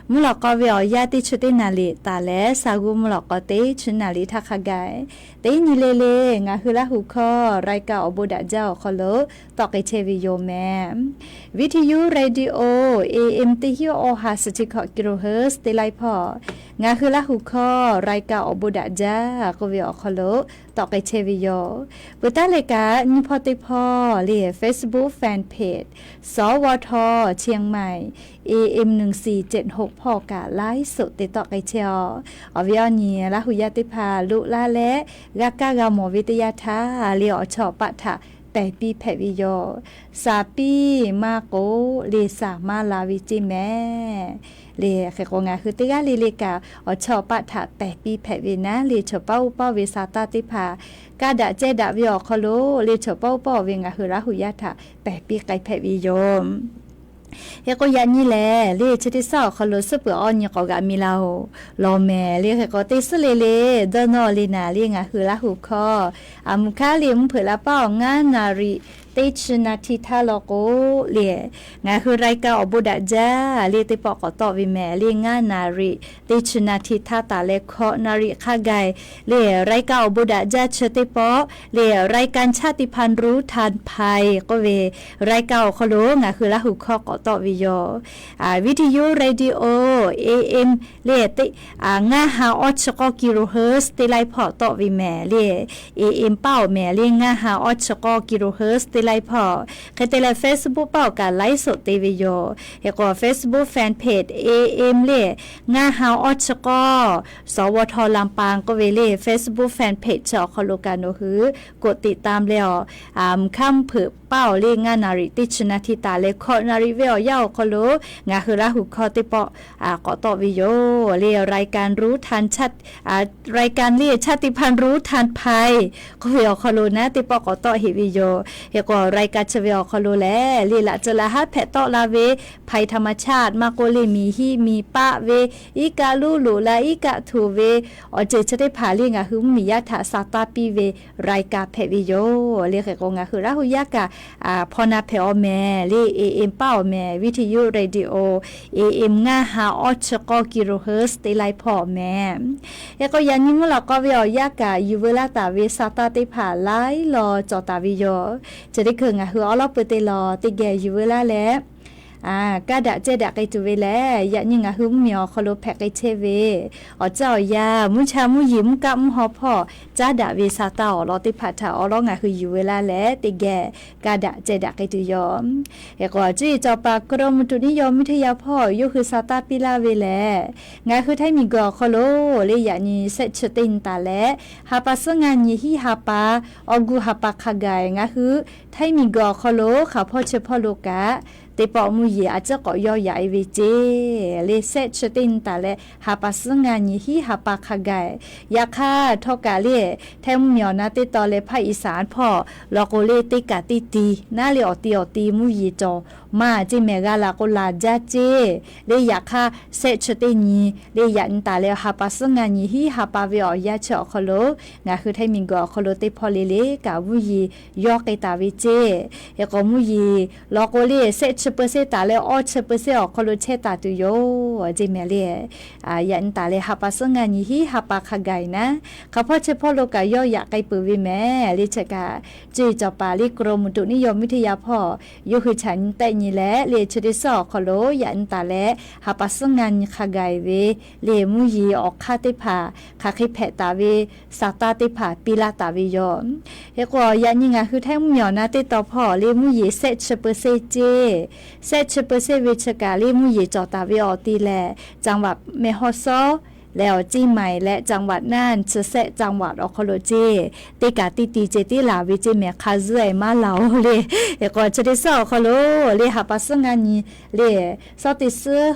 mvuhˇ lawꞈ k'aw ve awˬ yanˇ teˇ chi teˇ naˍ riˍ taˍ leh, sa g'uˇ mvuhˇ lawꞈ k'aw teˇ chi naˍ riˍ htaˇ hk'a gaˬ, teˇ nyi le le ngaˬ hui Laˇ hu hkawˇ รายการ Awˬ bon daꞈ jaˇ awˬ hk'aw lo tawˆ k'ai chehˇ ve yoˬ mehˍ. Viˇ hti yuˇ radio A M teˇ hinˉ awˇ ha suhˍ chi hkawꞈ kilohertz teˇ laiˉ hpawˇ, ngaˬ hui Laˇ hu hkawˇ รายการ Awˬ bon daꞈ jaˇ k'oˆ ve awˬ hk'aw lo tawˆ k'ai chehˇ ve yoˬ. Peuˬ taˉ leh kaꞈ nyiˇ hpawˇ teˇ hpawˇ le Facebook fan page สวท เชียงใหม่ A M หนึ่งสี่เจ็ดหก hpawˇ kaꞈ ไลฟ์สด te tawˆ k'ai chehˇ aw. Awˬ viˉ awˇ nyi, Laˇ hu yaˇ teˇ hpaˍ loꞈ laˇ leh g'a kaˇ g'a mawˬ ve teˇ yanˇ htaˇ le, awˬ chawˇ awˬ paˆ htaꞈ pehˬ piˇ hpehꞈ ve yoˬ. Saˍ piˇ maˇ k'oˆ le, saˍ maˇ la ve ceˇ mehˍ le. Hk'e k'o, ngaˬ hui teˇ g'aˇ le le kaꞈ awˬ chawˇ awˬ paˆ htaꞈ pehˬ piˇ hpehꞈ ve naˉ le, chaw paˉ uˉ paˇ ve sa taˇ teˇ hpaˍ kaˇ daꞈ ceh daꞈ ve awˬ hk'aw lo le, chaw paˉ uˉ paˇ ve ngaˬ hui Laˇ hu yaˇ htaꞈ pehˬ piˇ k'ai hpehꞈ ve yoˬ. Hk'e k'o, yaꞈ nyi lehˬ le, chi teˇ suhˉ awˬ hk'aw lo suhˉ peuˬ awˇ nyi k'awꞈ g'aꞈ mi la oˬ lawˬ mehˍ le. Hk'e k'o, teˇ suhˉ le le dawˇ nawˇ le naˍ le, ngaˬ hui Laˇ hu hkawˇ a mvuhˇ hk'aˇ le mvuhˇ hpeuꞈ la paˇ awˬ ngaˇ naˍ riˍ teˇ chi naˍ hti htaˇ law k'o le, ngaˬ hui รายการ Awˬ bon daꞈ jaˇ le teˇ pawˆ k'awꞈ tawˆ ve mehˍ le. Ngaˇ naˍ riˍ teˇ chi naˍ hti htaˇ taˍ leh hkawꞈ naˍ riˍ hk'a gaˬ le, รายการ Awˬ bon daꞈ jaˇ chi teˇ pawˆ le, รายการชาติพันธุ์รู้ทันภัย k'oˆ ve รายการ awˬ hk'aw lo ngaˬ hui Laˇ hu hkawˇ k'awꞈ tawˆ ve yoˬ. Viˇ hti yuˇ radio A M le, ngaˇ ha awˇ chi k'awˇ kilohertz teˇ laiˉ hpawˇ tawˆ ve mehˍ le. A M paˇ awˬ mehˍ le, ngaˇ ha awˇ chi k'awˇ kilohertz teˇ laiˉ hpawˇ. Hk'e te leh Facebook paˇ awˬ kaꞈ ไลฟ์สด te ve yoˬ. Hk'e k'o, Facebook fan page A M le, ngaˇ ha awˇ chi k'awˇ สวท ลำปาง k'oˆ ve le, Facebook fan page chi awˬ hk'aw lo kaꞈ nawˬ hui กดติดตาม leh awˬ, mvuhˇ hk'aˇ mvuhˇ hpeuꞈ paˇ awˬ le ngaˇ naˍ riˍ teˇ chi naˍ hti taˍ leh hkawꞈ naˍ riˍ ve awˬ yanˇ awˬ hk'aw lo ngaˬ hui Laˇ hu hkawˇ teˇ pawˆ k'awꞈ tawˆ ve yoˬ le. รายการรู้ทัน ชาติ, รายการ le ชาติพันธุ์รู้ทันภัย k'oˆ ve awˬ hk'aw lo naˉ teˇ pawˆ k'awꞈ tawˆ heꞈ ve yoˬ. Hk'e k'o, รายการ chi ve awˬ hk'aw lo lehˬ le, laꞈ tcuh laꞈ haˉ hpehꞈ tawˆ la ve ภัยธรรมชาติ maˇ k'oˆ le, miˬ hiˆ miˬ paˆ ve, iˉ kaˆ luˉ loꞈ la iˉ kaˆ htoꞈ ve awˬ ceuˬ chi teˇ hpaˍ le ngaˬ hui mvuhˇ miˬ yaˇ htaꞈ sa taˇ piˇ ve รายการ hpehꞈ ve yoˬ le. Hk'e k'o, ngaˬ hui Laˇ hu yaˇ kaꞈ hpaw na hpehꞈ awˬ mehˍ le, A M paˇ awˬ mehˍ, วิทยุ radio A M ngaˇ ha awˇ chi k'awˇ kilohertz teˇ laiˉ hpawˇ awˬ mehˍ. Hk'e k'o, yaꞈ nyi mvuhˇ lawꞈ k'aw ve awˬ yanˇ kaꞈ yuˬ veu laˇ taˍ ve sa taˇ teˇ hpaˍ laiˉ law cawˬ taˍ ve yoˬ. Chi teˇ hkui ngaˬ hui awˉ lawˉ pui te lawˬ teˇ geh yuˬ veu laˇ leh, kaˇ daꞈ ceh daꞈ k'ai tuˬ ve lehˬ, yaꞈ nyi ngaˬ hui mvuhˇ miˬ awˬ hk'aw lo hpehꞈ k'ai chehˇ ve awˬ caˇ awˬ yanˇ, mvuhˇ cha mvuhˇ yeˬ mvuhˇ kaˆ mvuhˇ haw hpawˇ caˉ daꞈ ve sa taˇ awˬ lawn teˇ hpaˍ htaꞈ awˉ lawˉ ngaˬ hui yuˬ veu laˇ leh teˇ geh kaˇ daꞈ ceh daꞈ k'ai tuˬ yoˬ. Hk'e k'o, cuˇ yiˍ cawˬ paˍ กรมอุตุนิยมวิทยา hpawˇ yawˇ hui sa taˇ piˇ laˇ ve lehˬ, ngaˬ hui Htaiˇ miˬguiˬ awˬ hk'aw lo le yaꞈ nyi shehˆ chi teˇ nyi taˍ leh, ha pa suhˉ ngaˇ nyi hiˆ ha pa, awˬ gu ha pa hk'a gaˬ ngaˬ hui Htaiˇ miˬguiˬ awˬ hk'aw lo hk'aˬ hpawˇ chi hpawˇ lo kaꞈ teˇ pawˆ mvuhˇ yeˬ a ciˉ k'awꞈ yawˇ yaꞈ e ve ceˇ. Le shehˆ chi teˇ nyi taˍ leh ha pa suhˉ ngaˇ nyi hiˉ ha pa hk'a gaˬ. Yaꞈ hk'aˇ htawˇ kaꞈ le, htaiˇ mvuhˇmiˬ awˬ na teˇ tawn leh hpaˇ Iˉsaˍ hpawˇ law k'o le, teˇ kaꞈ teˇ ti naˉ le awˬ ti awˬ ti mvuhˇ yeˬ cawˬ maˇ ceˇ mehˍ g'a la k'o laˬ jaˇ ceˇ. Le yaꞈ hk'aˇ shehˆ chi teˇ nyi le yaꞈ nyi taˍ leh ha pa suhˉ ngaˇ nyi hiˉ ha pa ve awˬ yanˇ chi awˬ hk'aw lo ngaˬ hui htaiˇ miˬguiˬ awˬ hk'aw lo teˇ hpawˇ le le kaꞈ mvuhˇ yeˬ yawˇ k'ai taˍ ve ceˇ. Hk'e k'o mvuhˇ yeˬ law k'o le shehˆ chi เปอร์เซ็นต์ taˍ leh awˇ chi เปอร์เซ็นต์ awˬ hk'aw lo chehˇ taˍ tuˬ yoˬ ceˇ mehˍ le. Yaꞈ nyi taˍ leh ha pa suhˉ ngaˇ nyi hiˉ ha pa hk'a gaˬ e naˉ, hk'a hpawˇ chi hpawˇ lo kaꞈ yawˇ yaꞈ k'ai peuˬ ve mehˍ. Le chi kaꞈ ceˇ cawˬ paˍ le กรมอุตุนิยมวิทยา hpawˇ yawˇ hui chaꞈ nyi tehˆ nyi leh le chi teˇ suhˉ awˬ hk'aw lo yaꞈ nyi taˍ leh ha pa suhˉ ngaˇ nyi hk'a gaˬ e ve le mvuhˇ yeˬ awˬ hk'aˇ teˇ hpaˍ hk'aˬ hk'e hpehꞈ taˍ ve sa taˇ teˇ hpaˍ piˇ laˇ taˍ ve yoˬ. Hk'e k'o yaꞈ nyi ngaˬ hui htaiˇ mvuhˇmiˬ awˬ na teˇ tawn hpawˇ le mvuhˇ yeˬ shehˆ chi เปอร์เซ็นต์ ceˇ. Shehˆ chi เปอร์เซ็นต์ ve chi kaꞈ le mvuhˇ yeˬ cawˬ taˍ ve awˬ ti lehˬ จังหวัดแม่ฮ่องสอน leh awˬ เชียงใหม่ leh จังหวัดน่าน chi shehˆ จังหวัด awˬ hk'aw lo ceˇ. Teˇ kaꞈ teˇ ti ceh tiˉ laˬ ve ceˇ mehˍ, hk'a zuhˆ e maˇ laˬ oˬ le. Hk'e k'o chi teˇ suhˉ awˬ hk'aw lo le ha pa suhˉ ngaˇ nyi le shawˉ teˇ suhˉ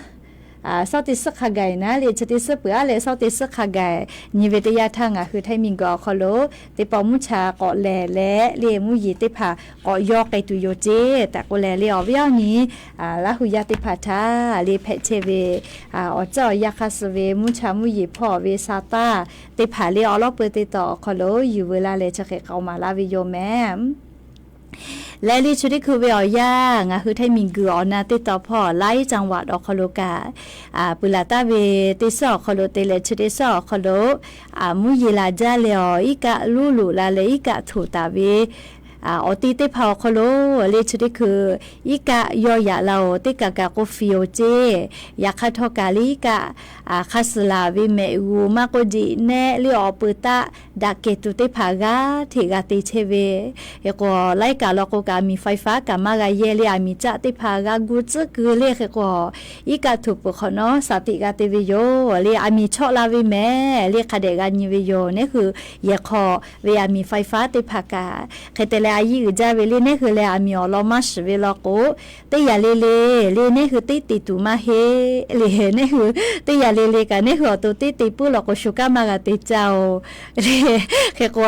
shawˉ teˇ suhˉ hk'a gaˬ e naˉ le chi teˇ suhˉ peuˬ aˉ leh shawˉ teˇ suhˉ hk'a gaˬ nyi ve teˇ yanˇ htaˇ ngaˬ hui htaiˇ miˬguiˬ awˬ hk'aw lo teˇ pawˆ mvuhˇ cha k'awꞈ lehˬ leh le mvuhˇ yeˬ teˇ hpaˍ k'awꞈ yawˇ k'ai tuˬ yoˬ ceˇ tehꞈ k'oˆ leh le awˬ viˉ awˬ nyi Laˇ hu yaˇ teˇ hpaˍ htaꞈ le hpehꞈ chehˇ ve awˬ ceuˬ awˬ yanˇ hk'aˇ suh ve mvuhˇ cha mvuhˇ yeˬ hpawˇ ve sa taˇ teˇ hpaˍ le awˬ lawˉ peu teˇ tawn awˬ hk'aw lo yuˬ veu laˇ leh chi hk'e k'aoˍ maˍ laˇ ve yoˬ mehˍ. Leh le chi teˇ hkui ve awˬ yanˇ ngaˬ hui htaiˇ miˬguiˬ awˬ na teˇ tawn hpawˇ หลายจังหวัด awˬ hk'aw lo kaꞈ pui laˬ taˍ ve teˇ suhˉ awˬ hk'aw lo te leh chi teˇ suhˉ awˬ hk'aw lo mvuhˇ yeˬ laˬ jaˇ leh awˬ iˉ kaˆ luˉ loꞈ la leh iˉ kaˆ htoꞈ taˍ ve awˬ ti teˇ hpaˍ awˬ hk'aw lo le chi teˇ hkui iˉ kaˆ yawˇ yaꞈ la oˬ, teˇ kaˬ kaꞈ k'o fiˍ oˬ ceˇ. Yaꞈ hk'aˇ htawˇ kaꞈ le iˉ kaˆ hk'a suhˍ laˬ ve mehꞈ g'uˬ maˇ k'oˆ jeꞈ nehˆ le awˬ peu taˆ daꞈ kehˬ tuˬ teˇ hpaˍ g'aˇ hteꞈ g'a te chehˇ ve. Hk'e k'o laiˉ kaꞈ law k'o kaꞈ aˬ miˍ ไฟฟ้า kaꞈ maˇ g'a yehˇ le aˬ miˍ caˆ teˇ hpaˍ g'a gu tcuhˉ keu le hk'e k'o iˉ kaˆ htoꞈ peuˬ hk'awꞈ nawˉ shaˍ tiꞈ g'a te ve yoˬ le aˬ miˍ chawˆ la ve mehˍ le hk'a dehꞈ g'a nyi ve yoˬ. Neˉ hui yehˬ hk'aw ve aˬ miˍ ไฟฟ้า teˇ hpaˍ kaꞈ hk'e te leh a yiˇ uiˍ jaˇ ve le neˉ hui leh aˬ miˍ awˬ lawn maˇ shiˍ ve law k'o teˇ yanˇ le le le neˉ hui teˇ te tuˬ maˇ heˆ le. Neˉ hui teˇ yanˇ le le kaꞈ neˉ hui awˬ to teˇ te puiˉ law k'o shu kaˉ maˇ g'a te caˇ oˬ le. Hk'e k'o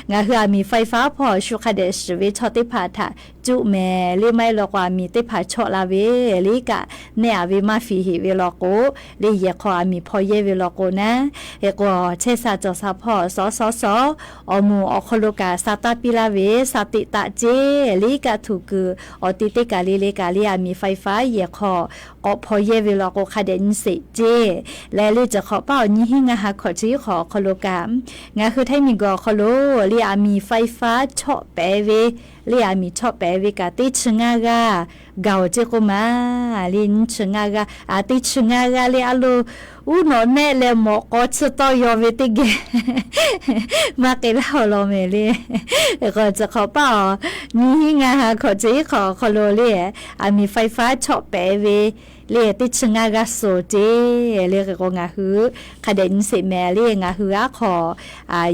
ngaˬ hui aˬ miˍ ไฟฟ้า hpawˇ shu hk'a dehꞈ shiˍ ve chaw teˇ hpaˍ htaꞈ cuˆ mehˍ le maˇ heˆ law k'o aˬ miˍ teˇ hpaˍ chawˆ la ve le iˉ kaˆ nehˆ a ve maˇ fiˍ heˆ ve law k'o le yehˬ hk'aw aˬ miˍ hpaw yehˇ ve law k'o naˉ. Hk'e k'o chehˇ sha cawˬ sha hpawˇ sawˉ sawˉ sawˉ awˬ moˍ awˬ hk'aw lo kaꞈ sa taˇ piˇ laˇ ve shaˍ tiꞈ taˆ ceˇ le iˉ kaˆ htoꞈ kuiˬ awˬ ti teˇ kaˬ le le kaꞈ le aˬ miˍ ไฟฟ้า yehˬ hk'aw k'awꞈ hpaw yehˇ ve law k'o hk'a dehꞈ nyi sheˍ ceˇ. Leh le ceuˬ hk'awꞈ paˉ awˬ nyi hiˉ ngaˇ ha hkawꞈ chi iˉ hk'awꞈ awˬ hk'aw lo kaꞈ ngaˬ hui htaiˇ miˬguiˬ awˬ hk'aw lo le aˬ miˍ ไฟฟ้า chawˆ pehˍ ve le aˬ miˍ chawˆ pehˍ ve kaꞈ teˇ chi ngaˇ g'aˇ gaˬ oˬ ceˇ k'oˆ ma le nyiˇ chi ngaˇ g'aˇ a teˇ chi ngaˇ g'aˇ le a lo uˉ nawꞈ nehˆ leh mawꞈ k'aw chi tawˇ yaw ve teˇ geh maˇ k'ai laˇ awˬ lawn mehˍ le. Hk'e k'o ceuˬ hk'awꞈ paˉ awˬ nyi hiˉ ngaˇ ha hkawꞈ chi iˉ hk'awꞈ awˬ hk'aw lo le aˬ miˍ ไฟฟ้า chawˆ pehˍ ve le teˇ chi ngaˇ g'aˇ suh ceˇ le. Hk'e k'o ngaˬ hui hk'a dehꞈ nyi sheˍ mehˍ le ngaˬ hui aˉ hk'aw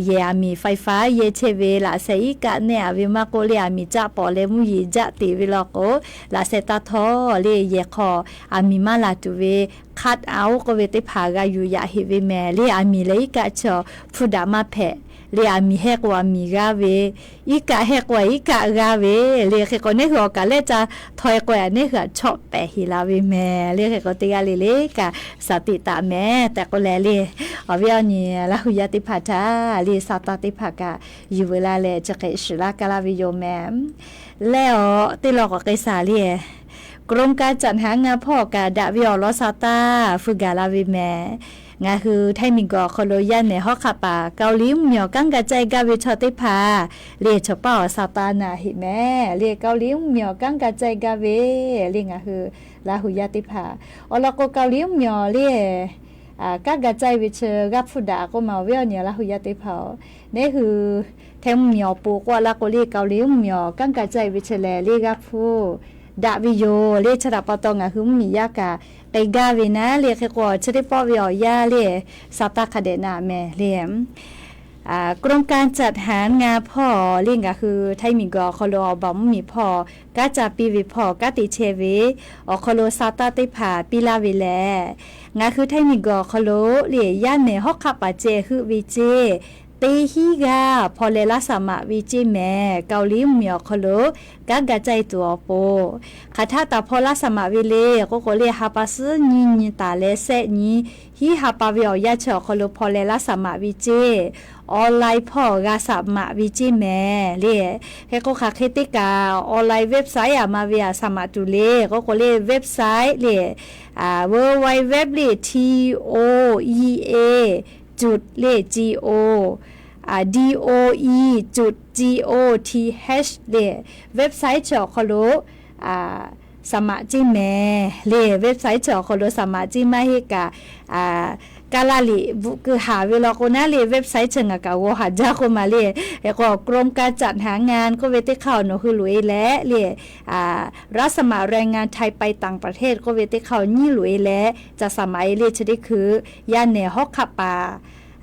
yehˬ aˬ miˍ ไฟฟ้า yehˇ chehˇ ve laꞈ sheh iˉ kaˆ nehˆ a ve maˇ k'oˆ le aˬ miˍ caˆ pawˍ leh mvuhˇ yeˬ jaˆ teꞈ ve law k'o laꞈ sheh taˇ htawˇ le yehˬ hk'aw aˬ miˍ maˇ laˬ tuˬ ve hk'aˆ a oˉ k'oˆ ve teˇ hpaˍ g'a yuˬ yaꞈ heꞈ ve mehˍ le aˬ miˍ leh iˉ kaˆ chi hpfuhˇ daꞈ maˇ hpehꞈ le aˬ miˍ heˆ k'o aˬ miˍ g'aˇ ve iˉ kaˆ heˆ k'o iˉ kaˆ g'aˇ ve le. Hk'e k'o neˉ hui awˬ kaˬ lehˉ ca htawˇ e k'o neˉ hui htaꞈ chawˆ pehˍ heˍ la ve mehˍ le. Hk'e k'o teˇ g'aˇ le le kaꞈ shaˍ tiꞈ taˍ mehˍ tehꞈ k'oˆ leh le awˬ viˉ awˬ nyi Laˇ hu yaˇ teˇ hpaˍ htaꞈ le sa taˇ teˇ hpaˍ kaꞈ yuˬ veu laˇ leh chi hk'e shiˍ laˇ kaˇ laˇ ve yoˬ mehˍ. Leh awˬ teˇ law k'awꞈ k'ai shaˍ le กรมการจัดหางาน hpawˇ kaꞈ daꞈ ve awˬ lawn sa taˇ feu gaˬ la ve mehˍ. Ngaˬ hui htaiˇ miˬguiˬ awˬ hk'aw lo yaˇ nehˬ hawˉ hk'aˆ paˍ Kaoˍliˍ mvuhˇmiˬ awˬ kanˉ ga caˇ gaˇ ve chaw teˇ hpaˍ le chaw paˇ awˬ sa taˇ naˍ heꞈ mehˍ le Kaoˍliˍ mvuhˇmiˬ awˬ kanˉ ga caˇ gaˇ ve le ngaˬ hui Laˇ hu yaˇ teˇ hpaˍ awˬ lawn k'o Kaoˍliˍ mvuhˇmiˬ awˬ le kanˉ ga caˇ ve chi g'aˇ hpfuhˇ daꞈ k'oˆ ma awˬ viˉ awˬ nyi Laˇ hu yaˇ teˇ hpaˍ-oˬ, neˉ hui htaiˇ mvuhˇmiˬ awˬ pon k'oˆ laˇ k'o le Kaoˍliˍ mvuhˇmiˬ awˬ kanˉ ga caˇ ve chi lehˬ le g'aˇ hpfuhˇ daꞈ ve yoˬ le. Chi htaꞈ pa taw ngaˬ hui mvuhˇmiˬ yaˇ kaꞈ k'ai gaˇ ve naˉ le. Hk'e k'o chi teˇ pawˆ ve awˬ yanˇ le sa taˇ hk'a dehꞈ naˍ mehˍ le กรมการจัดหางาน hpawˇ le ngaˬ hui Htaiˇ miˬguiˬ awˬ hk'aw lo awˬ baˬ mvuhˇmiˬ hpawˇ kanˉ ca piˇ ve hpawˇ kanˉ te chehˇ ve awˬ hk'aw lo sa taˇ teˇ hpaˍ piˇ laˇ ve lehˬ, ngaˬ hui Htaiˇ miˬguiˬ awˬ hk'aw lo le yaˇ nehˬ hawˉ hk'aˆ paˍ ceh heuˆ ve ceˇ, teˇ hinˉ g'aˇ hpaw leh laˇ saˍ maꞈ ve ceˇ mehˍ. Kaoˍliˇ mvuhˇmiˬ awˬ hk'aw lo kanˉ ga caˇ e tuˬ awˬ pon, hk'aˬ htaˇ taˍ hpaw laˇ saˍ maꞈ ve le k'oˆ k'o le, ha pa suhˉ nyiˇ nyi taˍ leh sehˆ nyi hiˉ ha pa ve awˬ yanˇ chi awˬ hk'aw lo hpaw leh laˇ saˍ maꞈ ve ceˇ. Online hpawˇ g'a saˍ maꞈ ve ceˇ mehˍ le. Hk'e k'o hk'aˬ hk'e teˇ kaꞈ online website aˬ ma ve aꞈ saˍ maꞈ tuˬ le k'oˆ k'o le, website le, www le toea จุด le go, doe จุด goth เลย website chi awˬ hk'aw lo saˍ maꞈ ceˇ mehˍ le. Website chi awˬ hk'aw lo saˍ maꞈ ceˇ maˇ heˆ kaꞈ, kaˇ laˇ liꞈ bvuhꞈ keu haˍ ve law k'o naˉ le, website chi ngaˬ kaꞈ g'aw haˍ jaˇ k'oˆ ma le. Hk'e k'o กรมการจัดหางาน k'oˆ ve teˇ hk'aˇ awˬ nawˬ hui loꞈ e leh le, รับสมัครแรงงานไทยไปต่างประเทศ k'oˆ ve teˇ hk'aˇ awˬ nyiˇ loꞈ e leh ca saˍ maꞈ e le chi teˇ hkui, yaˇ nehˬ hawˉ hk'aˆ paˍ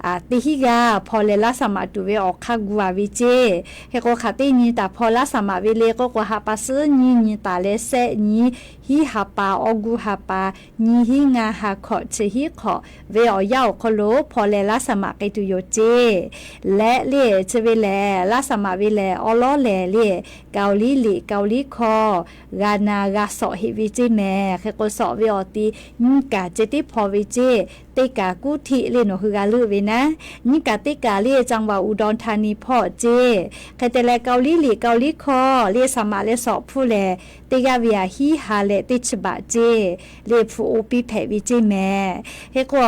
teˇ hinˉ g'aˇ hpaw leh laˇ saˍ maꞈ tuˬ ve awˬ hk'aˇ gu a ve ceˇ. Hk'e k'o hk'aˬ teˇ nyi taˍ hpaw laˇ saˍ maꞈ ve le k'oˆ k'o, ha pa suhˉ nyiˇ nyi taˍ leh sehˆ nyi hiˉ ha pa, awˇ guˇ ha pa, nyiˇ hinˉ ngaˇ ha hkawꞈ chi hiˉ hk'awꞈ ve awˬ yanˇ awˬ hk'aw lo hpaw leh laˇ saˍ maꞈ k'ai tuˬ yoˬ ceˇ. Leh le chi ve lehˬ, laˇ saˍ maꞈ ve lehˬ awˉ lawˉ lehˬ le, Kaoˍliˇ liꞈ Kaoˍliˇ hkawˇ g'a na g'a sawꞈ heꞈ ve ceˇ mehˍ. Hk'e k'o sawꞈ ve awˬ ti nyiˇ kaˬ ceh tiˉ hpaw ve ceˇ. Teˇ kaˬ kuˉ htiˆ le nawˬ hui g'a leuˆ ve naˉ, nyiˇ kaˬ teˇ kaˬ le จังหวัดอุดรธานี hpawˇ ceˇ. Hk'e te leh Kaoˍliˇ liꞈ Kaoˍliˇ hkawˇ le saˍ maꞈ leh sawꞈ hpfuhˇ lehˬ, teˇ g'aˇ ve aꞈ hiˉ ha leh teˇ chi baꞈ ceˇ le hpu oˇ piˇ hpehꞈ ve ceˇ mehˍ. Hk'e k'o,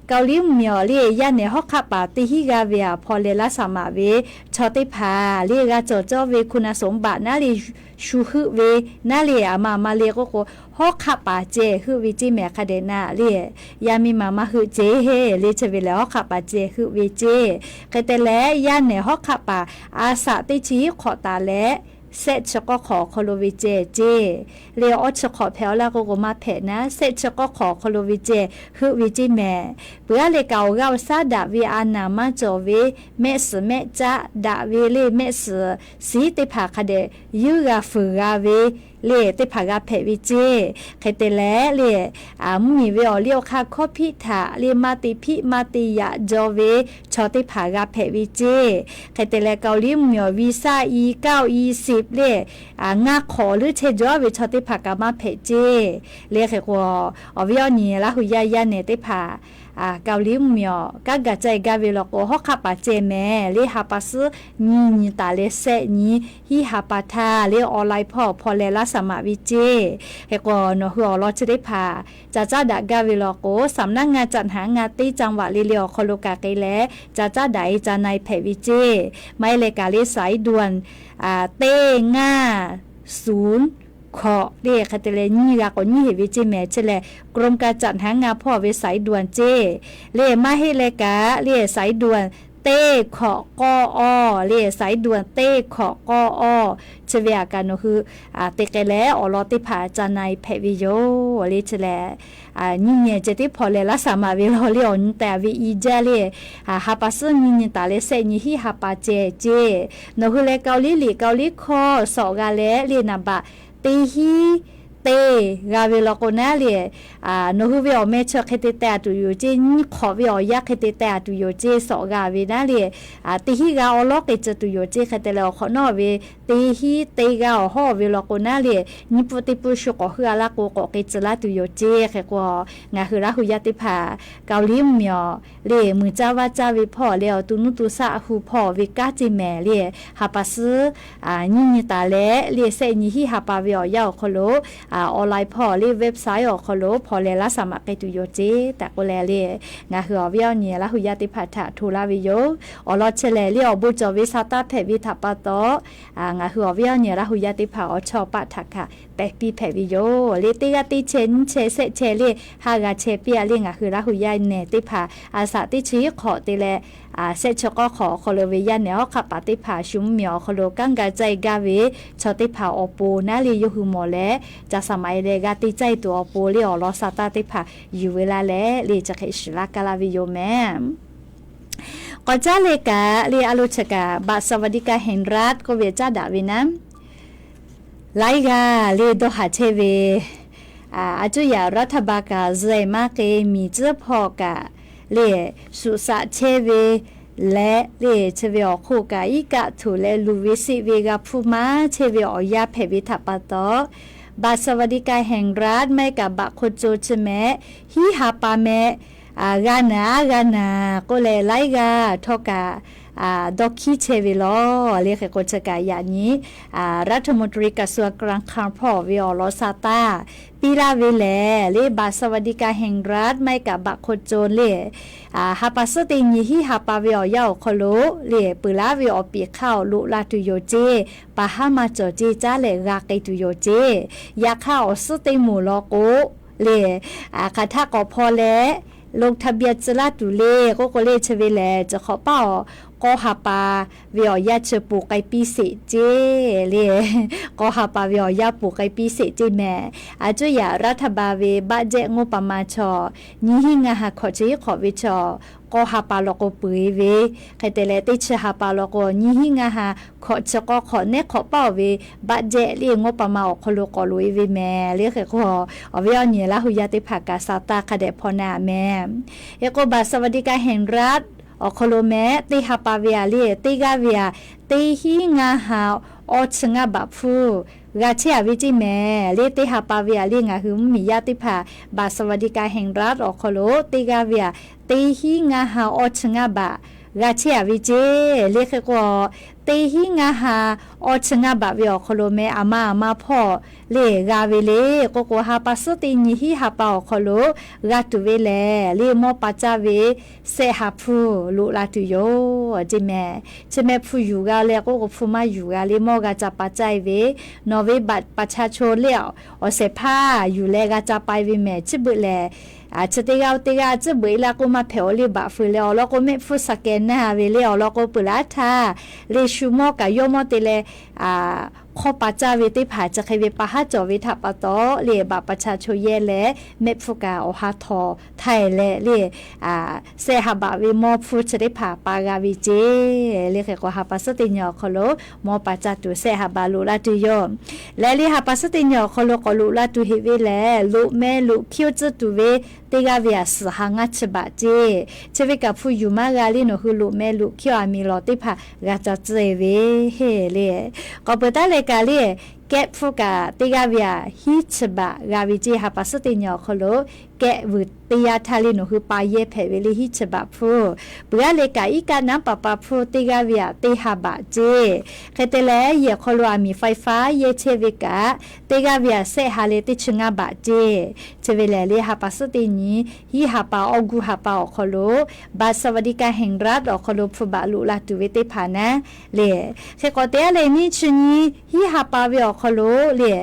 Kaoˍliˇ mvuhˇmiˬ awˬ le yaˇ nehˬ hawˉ hk'aˆ paˍ teˇ hinˉ g'aˇ ve aꞈ hpaw leh laˇ saˍ maꞈ ve chaw teˇ hpaˍ le g'a cawˬ cawˇ ve คุณสมบัติ naˉ le, shu heuˆ ve naˉ le, aˬ ma aˬ ma le k'oˆ k'o, hawˉ hk'aˆ paˍ ceh heuˆ ve ceˇ mehˍ hk'a dehꞈ naˉ le. Yaˇ miˇ ma maˇ heuˆ ceˇ le, chi ve lehˬ hawˉ hk'aˆ paˍ ceh heuˆ ve ceˇ. Hk'e te leh yaˇ nehˬ hawˉ hk'aˆ paˍ a shaꞈ teˇ chi hiˉ hk'awꞈ taˍ leh sehˆ chi k'awˇ hk'awꞈ awˬ hk'aw lo ve ceh ceˇ le. Awˇ chi hk'awꞈ hpehꞈ awˬ laˇ k'oˆ k'o maˇ hpehꞈ naˉ, sehˆ chi k'awˇ hk'awꞈ awˬ hk'aw lo ve ceh heuˆ ve ceˇ mehˍ. Peuˬ aˉ leh kaꞈ awˬ g'aˇ awˬ shaˉ daꞈ ve a naˍ maˇ cawˬ ve, mehˆ suhˍ mehˆ caˆ daꞈ ve le, mehˆ suhˍ siˉ teˇ hpaˍ hk'a dehꞈ yeuˇ g'a fuiˍ g'a ve le, teˇ hpaˍ g'a hpehꞈ ve ceˇ. Hk'e te leh le, mvuhˇmiˬ ve awˬ liˇ awˬ hk'aˇ hkawˇ hpiˆ htaꞈ le maˇ te hpiˆ maˇ te yaꞈ jaw ve chaw teˇ hpaˍ g'a hpehꞈ ve ceˇ. Hk'e te leh Kaoˍliˇ mvuhˇmiˬ awˬ วีซ่า E เก้า E สิบ le, ngaˇ hk'awꞈ leuˉ chehˇ jaw ve chaw teˇ hpaˍ kaꞈ maˇ hpehꞈ ceˇ le. Hk'e k'o, awˬ viˉ awˬ nyi laˇ hui yaˇ yaˇ nehˬ teˇ hpaˍ Kaoˍliˇ mvuhˇmiˬ awˬ kanˉ ga caˇ e gaˇ ve law k'o, hawˉ hk'aˆ paˍ ceh mehˍ le, ha pa suhˉ nyiˇ nyi taˍ leh sehˆ nyi hiˉ ha pa htaˇ le online hpawˇ hpaw leh laˇ saˍ maꞈ ve ceˇ. Hk'e k'o nawˬ hui awˬ lawn chi teˇ hpaˍ ca caˉ daꞈ gaˇ ve law k'o, สำนักงานจัดหางาน teˇ จังหวัด le le awˬ hk'aw lo kaꞈ k'ai leh ca caˉ daꞈ e ca na e hpehꞈ ve ceˇ. Maˇ heˆ leh kaꞈ le สายด่วน teˇ ngaˇ suˍ hkawꞈ le hk'e te leh nyiˇ g'a k'awꞈ nyiˇ heˆ ve ceˇ mehˍ. Chi lehˬ กรมการจัดหางาน hpawˇ ve สายด่วน ceˇ le. Maˇ heˆ leh kaꞈ le สายด่วน teˇ hkawꞈ k'awˇ awˇ le, สายด่วน teˇ hkawꞈ k'awˇ awˇ. Chi ve aꞈ kaꞈ nawˬ hui te k'ai leh awˬ lawn teˇ hpaˍ ca na e hpehꞈ ve yoˬ le. Chi lehˬ nyiˇ nyi ceh tiˉ hpaw leh laˇ saˍ maꞈ ve law le, awˬ nyi tehꞈ ve i jaˇ le, ha pa suhˉ nyiˇ nyi taˍ leh sehˆ nyi hiˉ ha pa ceh ceˇ. Nawˬ hui leh Kaoˍliˇ liꞈ Kaoˍliˇ hkawˇ sawꞈ g'a leh le naˍ baꞈ teˇ hinˉ te g'a ve law k'o naˉ le, nawˬ hui ve awˬ meh chi hk'e te teh a tuˬ yoˬ ceˇ, nyiˇ hk'awꞈ ve awˬ yanˇ hk'e te teh a tuˬ yoˬ ceˇ, sawꞈ g'a ve naˉ le, teˇ hinˉ g'a awˉ lawˉ k'ai tcuh tuˬ yoˬ ceˇ. Hk'e te leh awˬ hk'awꞈ nawˉ ve teˇ hinˉ te g'a awˬ hawˉ ve law k'o naˉ le, nyiˇ pfuhˇ teˇ pfuhˇ shu k'awꞈ heuˆ a laˇ k'o k'awꞈ k'ai tcuh laˇ tuˬ yoˬ ceˇ. Hk'e k'o ngaˬ hui laˇ hui yaˇ teˇ hpaˍ Kaoˍliˇ mvuhˇmiˬ awˬ le muiˬ caˇ vaˇ caˇ ve hpawˇ le awˬ to nuˇ to shaˆ hu hpawˇ ve kanˉ ceˇ mehˍ le, ha pa suhˉ nyiˇ nyi taˍ leh le sehˆ nyi hiˉ ha pa ve awˬ yanˇ awˬ hk'aw lo online hpawˇ le website awˬ hk'aw lo hpaw leh laˇ saˍ maꞈ k'ai tuˬ yoˬ ceˇ tehꞈ k'oˆ leh le, ngaˬ hui awˬ viˉ awˬ nyi laˇ hui yaˇ teˇ hpaˍ htaꞈ hto laˇ ve yoˬ. Awˬ lawn chi lehˬ le awˬ bon cawˬ ve sa taˇ hpehꞈ ve htaꞈ pa taw, ngaˬ hui awˬ viˉ awˬ nyi laˇ hui yaˇ teˇ hpaˍ awˬ chawˇ paˆ htaꞈ kaꞈ pehˬ piˇ hpehꞈ ve yoˬ le. Teˇ g'aˇ teˇ chehˇ nyiˇ chehˇ sehˆ chehˇ le haˉ g'a chehˇ piˇ a le, ngaˬ hui laˇ hui yaˇ nehˬ teˇ hpaˍ a shaꞈ teˇ chi hiˉ hk'awꞈ te leh sehˆ chi k'awˇ hk'awꞈ awˬ hk'aw lo ve yaˇ nehˬ hawˉ hk'aˆ paˍ teˇ hpaˍ shu mvuhˇmiˬ awˬ hk'aw lo kanˉ ga caˇ e gaˇ ve chaw teˇ hpaˍ awˬ pon naˉ le yawˇ hui mawˬ leh ca saˍ maꞈ e leh g'a te caˇ e tuˬ awˬ pon le awˬ lawn sa taˇ teˇ hpaˍ yuˬ ve laˇ leh le chi hk'e shiˍ laˇ kaˇ laˇ ve yoˬ mehˍ. K'awꞈ caˉ leh kaꞈ le, a lo chi kaꞈ บัตรสวัสดิการแห่งรัฐ k'oˆ ve caˉ daꞈ ve naˉ, laiˉ g'aˇ le dawˇ haˍ chehˇ ve, a cuˇ yaꞈ รัฐบาล kaꞈ zuhꞈ maˇ k'e, miˬ tcuhˉ hpawˇ kaꞈ le shuˍ shaꞈ chehˇ ve leh le, chi ve awˬ hk'oˆ kaꞈ iˉ kaˆ htuꞈ leh luˬ ve seˆ ve g'a hpuˇ maˇ chehˇ ve awˬ yanˇ hpehꞈ ve htaꞈ pa taw, บัตรสวัสดิการแห่งรัฐ maˇ heˆ kaꞈ บัตรคนจน chi mehˍ, hiˉ ha pa mehˍ, g'a naˍ aˉ g'a naˍ k'oˆ leh, laiˉ g'aˇ htawˇ kaꞈ dawˇ hkiˉ chehˇ ve lawˬ. Le hk'e k'o, chi kaꞈ yaꞈ nyi รัฐมนตรีกระทรวงการคลัง hpawˇ ve awˬ lawn sa taˇ piˇ laˇ ve lehˬ le, บัตรสวัสดิการแห่งรัฐ maˇ heˆ kaꞈ บัตรคนจน le, ha pa suhˉ teˇ nyi hiˉ ha pa ve awˬ yanˇ awˬ hk'aw lo le, peuˬ laˇ ve awˬ piˍ hk'aˇ awˬ loꞈ la tuˬ yoˬ ceˇ, paˍ haˉ maˇ cawˬ ceˇ, caˉ leh g'a k'ai tuˬ yoˬ ceˇ. Yaꞈ hk'aˇ, awˬ suhˉ teˇ moˍ law k'o le, hk'aˬ htaˇ k'awꞈ hpaw leh ลงทะเบียน tcuh laˇ tuˬ le k'oˆ k'o le, chi ve lehˬ, chi hk'awꞈ paˆ awˬ k'aw ha pa ve awˬ yanˇ chi ponˬ k'ai piˇ sheˍ ceˇ le. K'aw ha pa ve awˬ yanˇ ponˬ k'ai piˇ sheˍ ceˇ mehˍ. A cuˇ yaꞈ รัฐบาล ve บัตรแจกงบประมาณ chaw, nyiˇ hinˉ ngaˇ ha hkawꞈ chi hiˉ hk'awꞈ ve chaw, k'aw ha pa law k'o peuˬ e ve, hk'e te leh teˇ chi ha pa law k'o nyiˇ hinˉ ngaˇ ha hkawꞈ chi k'aw hk'awꞈ nehˉ hk'awꞈ paˆ oˬ ve บัตรแจก le งบประมาณ awˬ hk'aw lo k'awꞈ loꞈ e ve mehˍ. Le hk'e k'o, awˬ viˉ awˬ nyi Laˇ hu yaˇ teˇ hpaˍ kaꞈ sa taˇ hk'a dehꞈ hpaw na mehˍ. Hk'e k'o, บัตรสวัสดิการแห่งรัฐ awˬ hk'aw lo mehˍ, teˇ ha pa ve aꞈ le teˇ g'aˇ ve aꞈ, teˇ hinˉ ngaˇ ha awˇ chi ngaˇ baꞈ hpu g'a chehˇ a ve ceˇ mehˍ. Le teˇ ha pa ve aꞈ le, ngaˬ hui mvuhˇmiˬ yaˇ teˇ hpaˍ บัตรสวัสดิการแห่งรัฐ awˬ hk'aw lo teˇ g'aˇ ve aꞈ, teˇ hinˉ ngaˇ ha awˇ chi ngaˇ baꞈ g'a chehˇ a ve ceˇ. Le hk'e k'o, teˇ hinˉ ngaˇ ha awˇ chi ngaˇ baꞈ ve awˬ hk'aw lo mehˍ, aˬ ma aˬ ma hpawˇ le g'a ve le k'oˆ k'o, ha pa suhˉ teˇ nyi hiˉ ha pa awˬ hk'aw lo g'a tuˬ ve lehˬ le, mawˇ pa caˇ ve sehˆ ha hpu loꞈ la tuˬ yoˬ ceˇ mehˍ. Chi mehˍ hpu yuˬ g'a le k'oˆ k'o, hpu maˇ yuˬ g'a le, mawˇ g'a ca pa caˇ e ve, nawˬ ve บัตรประชาชน le, awˬ shehˍ hpaˇ yuˬ leh g'a ca pa e ve mehˍ. Chi beuꞈ lehˬ, chi teˇ g'aˇ oˇ teˇ g'aˇ tcuhˉ beuꞈ e laˇ k'oˆ maˇ hpehꞈ aˬ le, baꞈ feu leh awˬ lawn k'o mehˆ hpfuhˇ สแกน naˇ ve le, awˬ lawn k'o peuˬ laˇ htaˇ le, shu mawˇ kaꞈ yawˇ mawˇ te leh hk'awˇ pa caˇ ve teˇ hpaˍ chi hk'e ve pa haˉ cawˬ ve htaꞈ pa taw le, บัตรประชาชน yehˇ leh mehˆ hpfuhˇ kaꞈ awˬ ha htawꞈ htaˇ e leh le, sehˆ ha baꞈ ve mawˇ hpu chi teˇ hpaˍ pa g'a ve ceˇ. Le hk'e k'o, ha pa suhˉ teˇ nyi awˬ hk'aw lo mawˇ pa caˇ tuˬ sehˆ ha baꞈ loꞈ la tuˬ yoˬ. Leh le ha pa suhˉ teˇ nyi awˬ hk'aw lo k'awꞈ loꞈ la tuˬ heꞈ ve lehˬ, loꞈ meh loꞈ hkiˇ oˇ tcuhˇ tuˬ ve teˇ g'aˇ ve aꞈ suhˍ ha ngaˇ chi baꞈ ceˇ. Chi ve kaꞈ hpu yuˬ maˇ g'a le, nawˬ hui loꞈ meh loꞈ hkiˇ oˇ aˬ miˍ lawˬ teˇ hpaˍ g'a ca tcuhˇ e ve le. K'awꞈ peuˬ taˉ leh kaꞈ le, kehˆ hpfuhˇ kaꞈ teˇ g'aˇ ve aꞈ hiˉ chi baꞈ g'a ve ceˇ. Ha pa suhˉ teˇ nyi awˬ hk'aw lo kehˆ vuiˬ teˇ yanˇ htaˇ le, nawˬ hui pa yehˇ hpehꞈ ve le hiˉ chi baꞈ hpfuhˇ. Peuˬ g'aˇ le kaꞈ iˉ kaˆ naˉ paˍ pa hpfuhˇ teˇ g'aˇ ve aꞈ teˇ ha baꞈ ceˇ. Hk'e te leh, yehˬ hk'aw lo aˬ miˍ ไฟฟ้า yehˇ chehˇ ve kaꞈ, teˇ g'aˇ ve aꞈ sehˆ ha leh teˇ chi ngaˇ baꞈ ceˇ. Chi ve lehˬ le, ha pa suhˉ teˇ nyi hiˉ ha pa awˇ guˇ ha pa awˬ hk'aw lo บัตรสวัสดิการแห่งรัฐ awˬ hk'aw lo hpu baꞈ loꞈ la tuˬ ve teˇ hpaˍ naˉ le. Hk'e k'awꞈ te a leh, nyiˇ chi nyi hiˉ ha pa ve awˬ hk'aw lo le,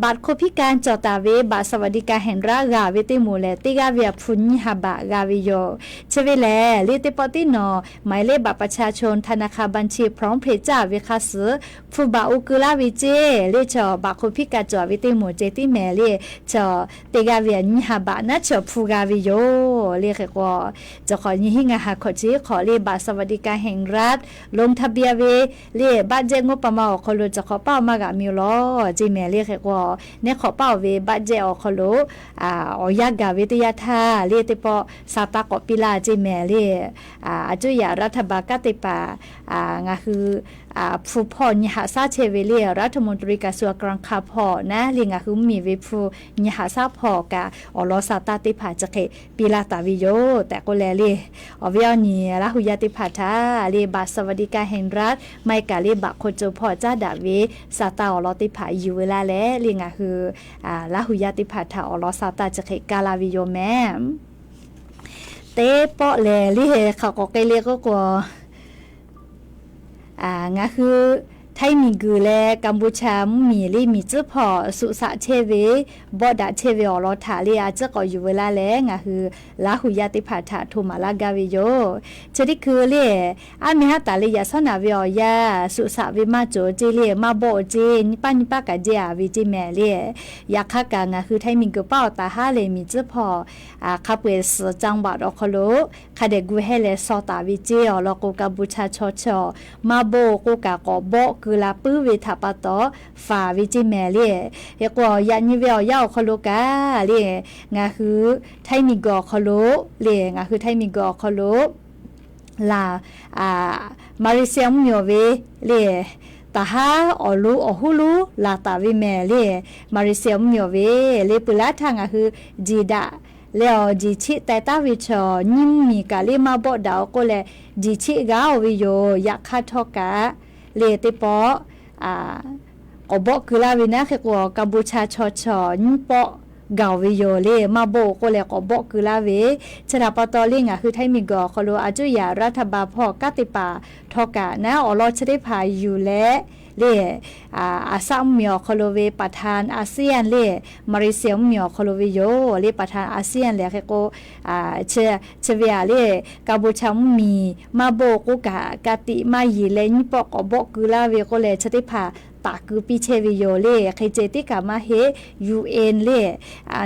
บัตรคนพิการ cawˬ taˍ ve บัตรสวัสดิการแห่งรัฐ g'a ve teˇ moˍ lehˬ, teˇ g'aˇ ve aꞈ hpu nyiˇ ha baꞈ g'a ve yoˬ. Chi ve lehˬ le, teˇ pawˆ tiˉ nawˬ หมายเลขบัตรประชาชน ธนาคารบัญชีพร้อมเพย์ caˇ ve hk'a suhˍ hpu baꞈ oˇ keu laˇ ve ceˇ. Le chaw บัตรคนพิการ cawˬ ve teˇ moˍ ceh tiˉ mehˍ le, chaw teˇ g'aˇ ve aꞈ nyiˇ ha baꞈ naˉ chaw hpu g'a ve yoˬ. Le hk'e k'o, cawˬ hk'awꞈ nyiˇ hinˉ ngaˇ ha hkawꞈ chi hk'awꞈ le บัตรสวัสดิการแห่งรัฐ ลงทะเบียน ve le, บัตรแจกงบประมาณ awˬ hk'aw lo cawˬ hk'awꞈ paˆ awˬ maˇ g'a miˬ lawˬ ceˇ mehˍ. Le hk'e k'o, nehˉ hk'awꞈ paˆ oˬ ve บัตรแจก awˬ hk'aw lo awˬ yanˇ gaˬ ve teˇ yanˇ htaˇ le, teˇ pawˆ sa taˇ k'awꞈ piˇ laˇ ceˇ mehˍ le. A cuˇ yaꞈ รัฐบาล kanˉ te paˍ ngaˬ hui hpu hpawˇ nyi haꞈ shaˉ chehˇ ve le, รัฐมนตรีกระทรวงการคลัง hpawˇ naˉ le, ngaˬ hui mvuhˇmiˬ ve hpu nyi haꞈ shaˉ hpawˇ kaꞈ awˬ lawn sa taˇ teˇ hpaˍ chi hk'e piˇ laˇ taˍ ve yoˬ tehꞈ k'oˆ leh le, awˬ viˉ awˬ nyi Laˇ hu yaˇ teˇ hpaˍ htaꞈ le, บัตรสวัสดิการแห่งรัฐ maˇ heˆ kaꞈ le บัตรคนจน hpawˇ caˉ daꞈ ve sa taˇ awˬ lawn teˇ hpaˍ yuˬ ve laˇ leh le, ngaˬ hui Laˇ hu yaˇ teˇ hpaˍ htaꞈ awˬ lawn sa taˇ chi hk'e kaˇ laˇ ve yoˬ mehˍ. Teˇ pawˆ lehˬ le, hk'aˬ k'awꞈ k'ai le k'oˆ k'o, ngaˬ hui Htaiˇ miˬguiˬ leh Kaˍbuˍchaˍ mvuhˇmiˬ le miˬ tcuhˉ hpawˇ suhˍ shaꞈ chehˇ ve, bawˆ daꞈ chehˇ ve awˬ lawn htaꞈ le a ciˉ k'awꞈ yuˬ veu laˇ leh, ngaˬ hui Laˇ hu yaˇ teˇ hpaˍ htaꞈ hto maˍ laˇ gaˇ ve yoˬ. Chi teˇ hkui le, aˉ meh haˉ taˍ le yaꞈ shawˉ naꞈ ve awˬ yanˇ suhˍ shaꞈ ve maˇ cawˬ ceˇ le, maˇ bawˆ ceˇ, nyi paˇ nyi paˇ kaꞈ jehˇ a ve ceˇ mehˍ le. Yaꞈ hk'aˇ kaꞈ ngaˬ hui Htaiˇ miˬguiˬ paˉ awˬ taˍ haˉ lehˬ miˬ tcuhˉ hpawˇ hk'a peu-eˬ suhˍ caˇ baꞈ awˬ hk'aw lo hk'a dehꞈ gu hehˇ leh shaw taˍ ve ceˇ awˬ lawn k'o, Kaˍbuˍchaˍ chaw chi maˇ bawˆ k'oˆ kaꞈ k'awꞈ bawˆ keu la puiˉ ve htaꞈ pa taw faˍ ve ceˇ mehˍ le. Hk'e k'o, yaꞈ nyi ve awˬ yanˇ awˬ hk'aw lo kaꞈ le, ngaˬ hui Htaiˇ miˬguiˬ awˬ hk'aw lo le, ngaˬ hui Htaiˇ miˬguiˬ awˬ hk'aw lo laˬ, Maˍriˍsehˍ mvuhˇmiˬ awˬ ve le, taˍ haˉ awˬ lo awˬ hoˉ lo laˬ taˍ ve mehˍ le. Maˍriˍsehˍ mvuhˇmiˬ awˬ ve le, peuˬ laˇ htaˇ ngaˬ hui jeˬ daꞈ leh awˬ jeˬ cheˆ teh taˉ ve chaw nyiˇ mvuhˇmiˬ kaꞈ le maˇ bawˆ daꞈ-o k'oˆ leh, jeˬ cheˆ g'a-o ve yoˬ. Yaꞈ hk'aˇ htawˇ kaꞈ le teˇ pawˆ k'awꞈ bawˆ keu laˇ ve naˉ. Hk'e k'o, Kaˍbuˍchaˍ chaw chi nyiˇ pawˆ gaˬ-o ve yoˬ le, maˇ bawˆ-o k'oˆ leh k'awꞈ bawˆ keu laˇ ve. Chi htaꞈ pa taw le, ngaˬ hui Htaiˇ miˬguiˬ awˬ hk'aw lo a cuˇ yaꞈ รัฐบาล hpawˇ kanˉ te paˍ htawˇ kaꞈ naˉ awˬ lawn chi teˇ hpaˍ yuˬ leh le, Aˍsaˆ mvuhˇmiˬ awˬ hk'aw lo ve ประธานอาเซียน le, Maˍriˍsehˍ mvuhˇmiˬ awˬ hk'aw lo ve yoˬ le. ประธานอาเซียน lehˬ hk'e k'o, chi ve aꞈ le, Kaˍbuˍchaˍ mvuhˇmiˬ maˇ bawˆ-o k'oˆ kaꞈ ka tiꞈ maˇ yeˬ leh nyiˇ pawˆ k'awꞈ bawˆ keu laˇ ve k'oˆ leh chi teˇ hpaˍ taˍ keu piˇ chehˇ ve yoˬ le. Hk'e ceh tiˉ kaꞈ maˇ heˆ, UN le,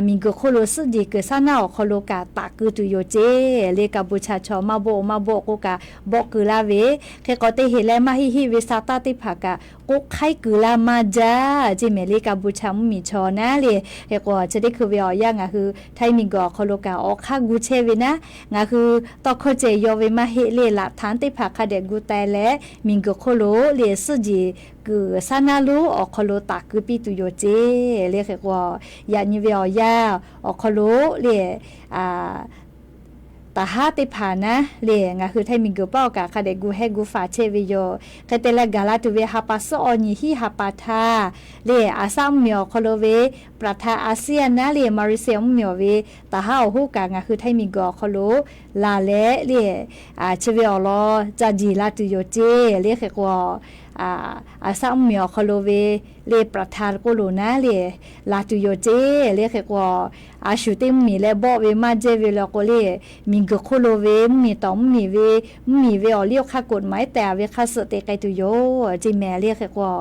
miˬguiˬ hk'oˆ lo suhˆ jeˬ kuiˬ saˉ naˉ awˬ hk'aw lo kaꞈ taˍ keu tuˬ yoˬ ceˇ le. Kaˍbuˍchaˍ chaw maˇ bawˆ-o maˇ bawˆ k'oˆ kaꞈ bawˆ keu laˇ ve. Hk'e k'o, teˇ heˍ leh maˇ heˆ heˆ ve sa taˇ teˇ hpaˍ kaꞈ k'oˆ hk'aiˉ keu laˇ maˇ jaˇ ceˇ mehˍ le. Kaˍbuˍchaˍ mvuhˇmiˬ chaw naˉ le, hk'e k'o, chi teˇ hkui ve awˬ yanˇ ngaˬ hui Htaiˇ miˬguiˬ awˬ hk'aw lo kaꞈ awˬ hk'aˇ gu chehˇ ve naˉ, ngaˬ hui tawˇ hkawˇ ceh yaw ve maˇ heˆ le, หลักฐาน teˇ hpaˍ hk'a dehꞈ gu teh leh, miˬguiˬ hk'oˆ lo le suhˆ jeˬ kuiˬ saˉ naˉ lonˉ awˬ hk'aw lo taˍ keu piˇ tuˬ yoˬ ceˇ le. Hk'e k'o, yaꞈ nyi ve awˬ yanˇ awˬ hk'aw lo le, taˍ haˉ teˇ hpaˍ naˉ le, ngaˬ hui Htaiˇ miˬguiˬ paˉ awˬ kaꞈ hk'a dehꞈ gu hehˇ gu faˍ chehˇ ve yoˬ. Hk'e te leh, gaˬ la tuˬ ve ha pa suhˉ awˬ nyi hiˉ ha pa htaˇ le, Aˍsaˆ mvuhˇmiˬ awˬ hk'aw lo ve ประธานอาเซียน naˉ le, Maˍriˍsehˍ mvuhˇmiˬ awˬ ve taˍ haˉ awˬ hoˉ kaꞈ ngaˬ hui Htaiˇ miˬguiˬ awˬ hk'aw lo laˬ leh le, chi ve awˬ lawn ca jeˬ la tuˬ yoˬ ceˇ le. Hk'e k'o, Aˍsaˆ mvuhˇmiˬ awˬ hk'aw lo ve le ประธาน k'oˆ loˬ naˉ le, laˬ tuˬ yoˬ ceˇ le. Hk'e k'o, a shu teˇ mvuhˇmiˬ leh bawˆ ve maˇ jehˇ ve law k'o le, miˬguiˬ hk'oˆ lo ve mvuhˇmiˬ tawˍ mvuhˇmiˬ ve, mvuhˇmiˬ ve awˬ liˇ awˬ hk'aˇ กฎหมาย tehˬ ve hk'a suhˍ te k'ai tuˬ yoˬ ceˇ mehˍ le. Hk'e k'o,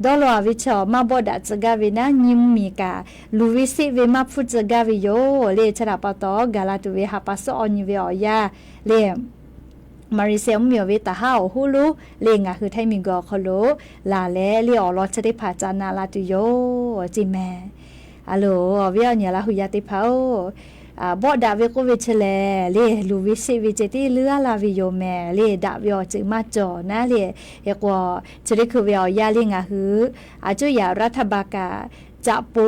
dawˇ law a ve chaw maˇ bawˆ daꞈ tcuh gaˇ ve naˉ nyiˇ mvuhˇmiˬ kaꞈ luˬ ve seˆ ve maˇ hpfuhˇ tcuh gaˇ ve yoˬ le. Chi htaꞈ pa taw, gaˬ la tuˬ ve ha pa suhˉ awˬ nyi ve awˬ yanˇ le, Maˍriˍsehˍ mvuhˇmiˬ awˬ ve taˍ haˉ awˬ hoˉ lonˉ le, ngaˬ hui Htaiˇ miˬguiˬ awˬ hk'aw lo laˬ leh le, awˬ lawn chi teˇ hpaˍ ca na la tuˬ yoˬ ceˇ mehˍ. A loˬ, awˬ viˉ awˬ nyi Laˇ hu yaˇ teˇ hpaˍ-oˬ, bawˆ daꞈ ve k'oˆ ve chi lehˬ le, luˬ ve seˆ ve ceh tiˉ leuˉ aˉ laˇ ve yoˬ mehˍ le. Daꞈ ve awˬ ceuˬ maˇ cawˬ naˉ le. Hk'e k'o, chi teˇ hkui ve awˬ yanˇ le ngaˬ hui a cuˇ yaꞈ รัฐบาล kaꞈ caꞈ po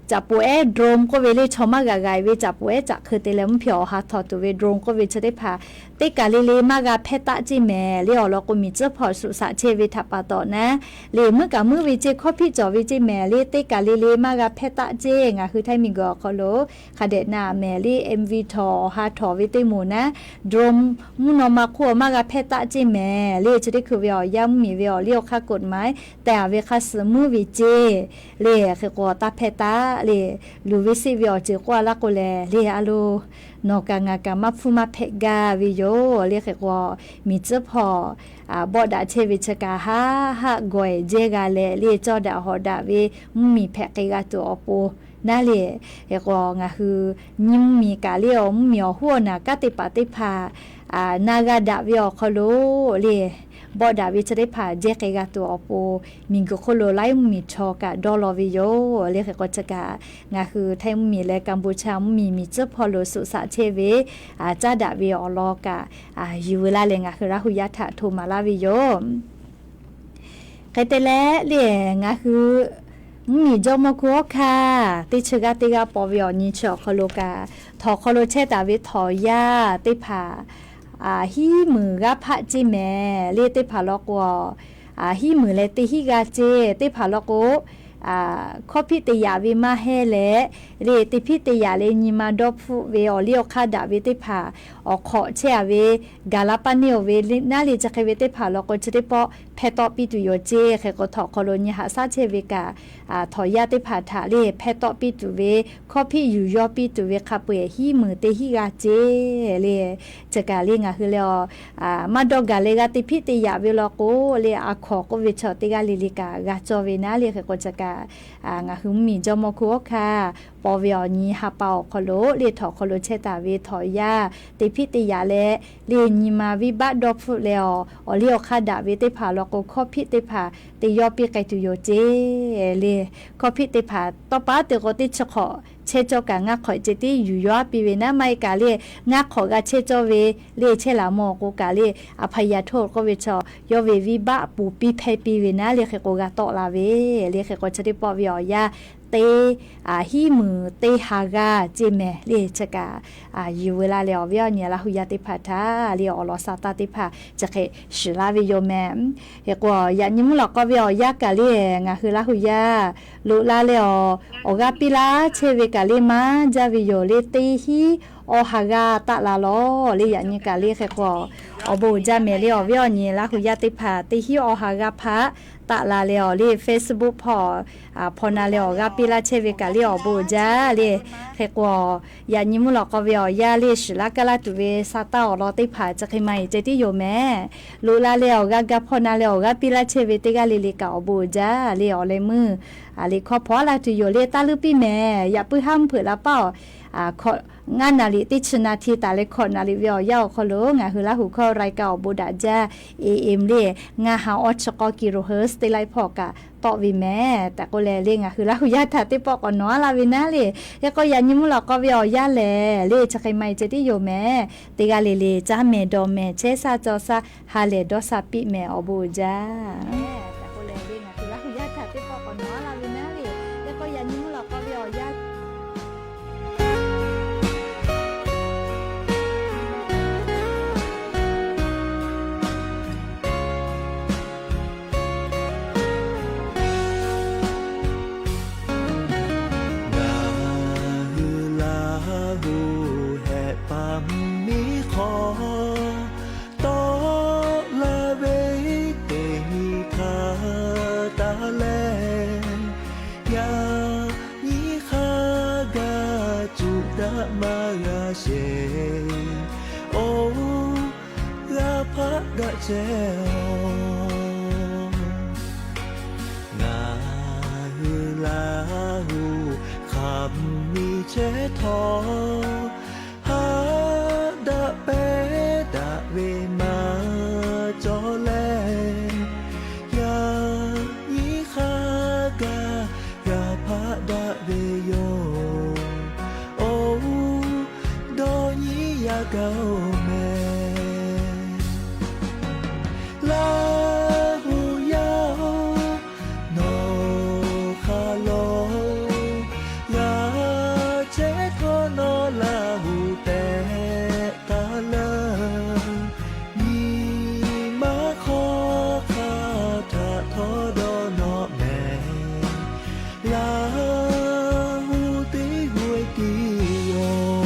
caꞈ po ehˉ โดรน k'oˆ ve le, chaw maˇ g'a g'a ve caꞈ po ehˉ caꞈ hk'eu te leh mvuhˇ hpehꞈ awˬ ha htawꞈ tuˬ ve โดรน k'oˆ ve chi teˇ hpaˍ teˇ kaˬ le le maˇ g'a hpehˇ taˆ ceˇ mehˍ le. Awˬ lawn k'o, miˬ tcuhˉ hpawˇ suhˍ shaꞈ chehˇ ve htaꞈ pa taw naˉ le, meuˉ kaꞈ meuˉ ve ceˇ, hkawˇ hpiˆ cawˬ ve ceˇ mehˍ le, teˇ kaˬ le le maˇ g'a hpehˇ taˆ ceˇ. Ngaˬ hui Htaiˇ miˬguiˬ awˬ hk'aw lo hk'a dehꞈ na mehˍ le, MV htawnˍ awˬ ha htawꞈ ve teˇ moˍ naˉ, โดรน mvuhˇ naw ma hk'oˆ maˇ g'a hpehˇ taˆ ceˇ mehˍ le. Chi teˇ hkui ve awˬ yanˇ mvuhˇmiˬ ve awˬ liˇ awˬ hk'aˇ กฎหมาย tehˬ ve hk'a suhˍ meuˉ ve ceˇ le. Hk'e k'o, taˇ hpehˇ taˆ le, luˬ ve seˆ ve awˬ ceuˬ k'oˆ a laˇ k'o lehˬ le, a loˬ, nawˬ kaꞈ ngaˬ kaꞈ maˇ hpfuhˇ maˇ hpehꞈ gaˇ ve yoˬ le. Hk'e k'o, miˬ tcuhˉ hpawˇ bawˆ daꞈ chehˇ ve chi kaꞈ haˆ haˆ gawˬ-eˬ jehˇ g'a leh le, cawˇ daꞈ hawˍ daꞈ ve mvuhˇmiˬ hpehꞈ k'ai g'a tuˬ awˬ pon naˉ le. Hk'e k'o, ngaˬ hui nyiˇ mvuhˇmiˬ kaꞈ le, awˬ mvuhˇmiˬ awˬ hoˉ awˬ naˬ kanˉ te paˍ teˇ hpaˍ na g'a daꞈ ve awˬ hk'aw lo le, bawˆ daꞈ ve chi teˇ hpaˍ jehˇ k'ai g'a tuˬ awˬ pon, miˬguiˬ hk'oˆ lo laiˉ mvuhˇmiˬ chaw kaꞈ dawˇ law ve yoˬ le. Hk'e k'o, chi kaꞈ ngaˬ hui Htaiˇ mvuhˇmiˬ leh Kaˍbuˍchaˍ mvuhˇmiˬ miˬ tcuhˉ hpawˇ lo suhˍ shaꞈ chehˇ ve caˉ daꞈ ve awˬ lawn kaꞈ yuˬ veu laˇ leh ngaˬ hui Laˇ hu yaˇ htaꞈ hto maˍ laˇ ve yoˬ. Hk'e te leh le, ngaˬ hui mvuhˇmiˬ jawˇmawˇ hkunˉ hawˉ hkanˇ teˇ chi g'aˇ teˇ g'aˇ paw ve awˬ nyi chi awˬ hk'aw lo kaꞈ, htawnˍ hk'aw lo chehˇ taˍ ve htawnˍ yaˇ teˇ hpaˍ hiˉ meunˍ g'aˇ hpaˆ ceˇ mehˍ le. Teˇ hpaˍ law k'o, hiˉ meunˍ leh teˇ hiˉ g'aˇ ceˇ. Teˇ hpaˍ law k'o, hkawˇ hpiˆ te yaꞈ ve maˇ heˆ leh le, te hpiˆ te yaꞈ leh nyi ma dawˇ hpfuhˆ ve awˬ liˇ awˬ hk'aˇ daꞈ ve teˇ hpaˍ awˬ hk'awꞈ chehˇ a ve, gaˬ la paˇ neˇ-oˬ ve naˉ le, chi hk'e ve teˇ hpaˍ law k'o chi teˇ pawˆ hpehˇ tawˆ piˇ tuˬ yoˬ ceˇ. Hk'e k'o, htawnˍ hk'aw lo nyi haꞈ shaˉ chehˇ ve kaꞈ, htawnˍ yaˇ teˇ hpaˍ htaꞈ le hpehˇ tawˆ piˇ tuˬ ve, hkawˇ hpiˆ yuˬ yawˇ piˇ tuˬ ve hk'a peu-eˬ hiˉ meunˍ teˇ hiˉ g'a ceˇ le. Chi kaꞈ le ngaˬ hui le a, maˇ dawˇ gaˬ leh g'a te hpiˆ te yaꞈ ve law k'o le, a hkawnˍ k'oˆ ve chaw teˇ g'aˇ le le kaꞈ g'a cawˇ ve naˉ le. Hk'e k'o, chi kaꞈ ngaˬ hui mvuhˇmiˬ jawˇmawˇ hkunˉ hawˉ hkanˇ paw ve awˬ nyi ha pa awˬ hk'aw lo le htawnˍ hk'aw lo chehˇ taˍ ve htawnˍ yaˇ te hpiˆ te yaꞈ leh le, nyi ma venˇbaˆ dawˇ hpfuhˆ leh awˬ, awˬ liˇ awˬ hk'aˇ daꞈ ve teˇ hpaˍ law k'o, hkawˇ hpiˆ teˇ hpaˍ te yawˇ piˇ k'ai tuˬ yoˬ ceˇ le. Hkawˇ hpiˆ teˇ hpaˍ tawˇ pa teˇ k'o teˇ chi hk'awꞈ chehˇ cawˇ kaꞈ ngaˇ hk'awꞈ ceh tiˉ yuˬ yawˇ piˇ ve naˉ, maˇ heˆ kaꞈ le ngaˇ hk'awꞈ g'a chehˇ cawˇ ve le chehˇ laˬ mawˬ k'o kaꞈ le, a hpaˍ yaꞈ htoˆ k'oˆ ve chaw yawˇ ve venˇbaˆ ponˬ piˇ hpehˇ piˇ ve naˉ le. Hk'e k'o, g'a tawˆ la ve le. Hk'e k'o, chi teˇ pawˆ ve awˬ yanˇ teˇ hiˉ meunˍ teˇ ha g'aˇ ceˇ mehˍ le. Chi kaꞈ yuˬ veu laˇ leh awˬ viˉ awˬ nyi Laˇ hu yaˇ teˇ hpaˍ htaꞈ le awˬ lawn sa taˇ teˇ hpaˍ chi hk'e shiˍ laˇ ve yoˬ mehˍ. Hk'e k'o, yaꞈ nyi mvuhˇ lawꞈ k'aw ve awˬ yanˇ kaꞈ le ngaˬ hui Laˇ hu yaˇ loꞈ la leh awˬ, awˬ g'aˇ piˇ laˇ chehˇ ve kaꞈ le maˇ jaˇ ve yoˬ le. Teˇ hiˉ awˬ ha g'aˇ taˆ la lawˬ le. Yaꞈ nyi kaꞈ le hk'e k'o, awˬ bon uiˍ jaˇ mehˍ le awˬ viˉ awˬ nyi Laˇ hu yaˇ teˇ hpaˍ teˇ hiˉ awˬ ha g'aˇ hpaꞈ taˆ la leh awˬ le Facebook hpawˇ hpaw na leh awˬ g'aˇ piˇ laˇ chehˇ ve kaꞈ le awˬ bon uiˍ jaˇ le. Hk'e k'o, yaꞈ nyi mvuhˇ lawꞈ k'aw ve awˬ yanˇ le shiˍ laˇ kaˇ laˇ tuˬ ve sa taˇ awˬ lawn teˇ hpaˍ chi hk'e maˇ heˆ ceh tiˉ yoˬ mehˍ. Loꞈ la leh awˬ g'aˇ gaˇ hpawˇ na leh awˬ g'aˇ piˇ laˇ chehˇ ve teˇ g'aˇ le le kaꞈ awˬ bon uiˍ jaˇ le. Awˬ leh meuˇ liꞈ hkawˇ hpaw laˇ tuˬ yoˬ le. Taˇ leuˉ piˇ mehˍ. Yaꞈ puiˉ haˉ mvuhˇ hpeuꞈ la paˇ awˬ, ngaˇ naˍ liꞈ teˇ chi na hti taˍ leh hkawꞈ naˍ liꞈ ve awˬ yanˇ awˬ hk'aw lo ngaˬ hui Laˇ hu hkawˇ รายการ awˬ bon daꞈ jaˇ, A M le ngaˇ ha awˇ chi k'awˇ kilohertz teˇ laiˉ hpawˇ kaꞈ tawˆ ve mehˍ tehꞈ k'oˆ leh le ngaˬ hui Laˇ hu yaˇ htaꞈ teˇ pawˆ k'awꞈ nawˉ laˇ ve naˉ le. Hk'e k'o, yaꞈ nyi mvuhˇ lawꞈ k'aw ve awˬ yanˇ lehˬ le chi hk'e maˇ heˆ ceh tiˉ yoˬ mehˍ. Teˇ g'aˇ le le caˉ mehˍ dawˬ mehˍ chehˇ saˇ cawˬ saˇ ha lehˬ dawˇ saˇ piˇ mehˍ awˬ bon uiˍ jaˇ. Hk'e k'o, yaꞈ nyi mvuhˇ lawꞈ k'aw ve awˬ yanˇ Ngaˬ hui Laˇ hu hehꞈ paˍ miˇ hk'aw tawˆ la ve teˇ nyi htaˇ taˇ leh, yaꞈ nyi hk'a gaˬ cuˇ daꞈ maˇ g'a sheˍ. Oˇ g'a hpaˆ daꞈ chehˇ-oˬ. Ngaˬ hui Laˇ hu hk'aˬ miˇ chehˇ htawˇ, haꞈ daꞈ pehˉ daꞈ ve maˇ cawˬ leh, yaꞈ nyi hk'a gaˬ g'a hpaˆ daꞈ ve yoˬ. Oˇ dawˇ nyi yaˇ gaˇ-oˬ mehˍ. Laˇ hu yaˇ-oˬ, nawˬ hk'a lo g'a chehˇ htawˇ nawˬ Laˇ hu tehꞈ taˇ leuˬ. Nyi ma hk'aw hk'a htaꞈ htawˇ dawˇ nawꞈ mehˍ. Laˇ hu teˇ g'uˇ-e tiˉ yoˬ.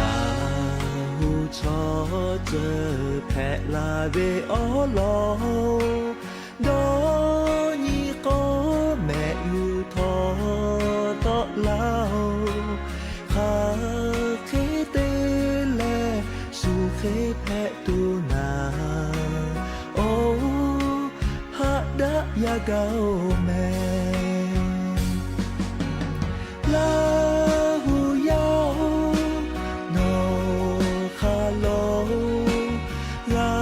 Laˇ hu chaw ceuˬ hpehꞈ la ve awˉ lawn, dawˇ nyi k'awˇ mehꞈ g'uiˬ htawˇ tawˆ laˇ-oˬ. Hk'aˬ hk'e te leh shu hk'e hpehꞈ tuˬ naˍ, oˇ haꞈ daꞈ yaˇ gaˇ-oˬ mehˍ. Laˇ hu yaˇ-oˬ, nawˬ hk'a lo g'a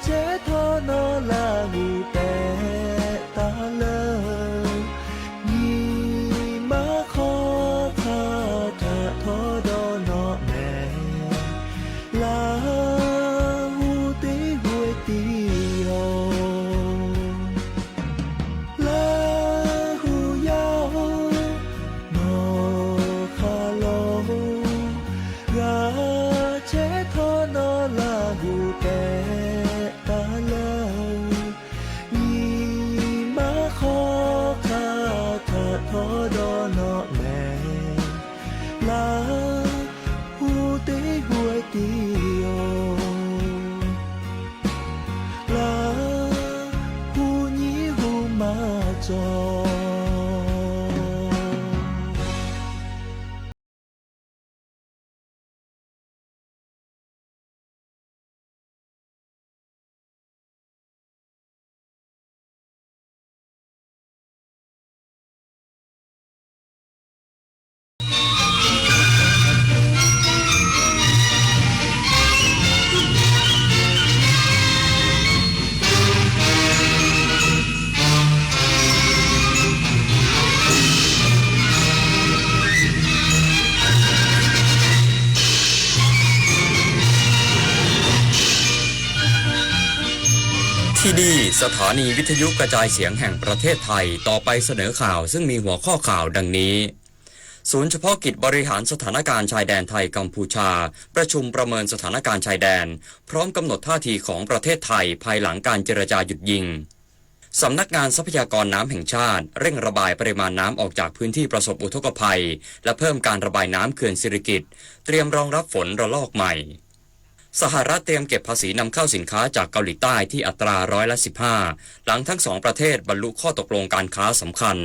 chehˇ htawˇ nawˬ Laˇ hu tehꞈ taˇ leuˬ. Nyi ma hk'aw hk'a htaꞈ htawˇ dawˇ nawꞈ mehˍ. Laˇ hu teˇ g'uˇ-e tiˉ yoˬ. นี่สถานีวิทยุกระจายเสียงแห่งประเทศไทย ต่อไปเสนอข่าวซึ่งมีหัวข้อข่าวดังนี้ ศูนย์เฉพาะกิจบริหารสถานการณ์ชายแดนไทยกัมพูชา ประชุมประเมินสถานการณ์ชายแดน พร้อมกำหนดท่าทีของประเทศไทยภายหลังการเจรจาหยุดยิง สำนักงานทรัพยากรน้ำแห่งชาติ เร่งระบายปริมาณน้ำออกจากพื้นที่ประสบอุทกภัย และเพิ่มการระบายน้ำเขื่อนสิริกิติ์ เตรียมรองรับฝนระลอกใหม่ สหรัฐเตรียมเก็บภาษีนำเข้าสินค้าจากเกาหลีใต้ที่อัตราร้อยละสิบห้า หลังทั้งสองประเทศบรรลุข้อตกลงการค้าสำคัญ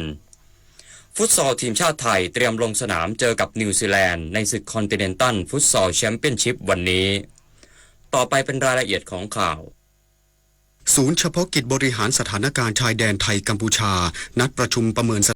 ฟุตซอลทีมชาติไทยเตรียมลงสนามเจอกับนิวซีแลนด์ในศึก Continental Futsal Championship วันนี้ ต่อไปเป็นรายละเอียดของข่าว ศูนย์เฉพาะกิจบริหารสถานการณ์ชายแดนไทยกัมพูชา นัดประชุมประเมินส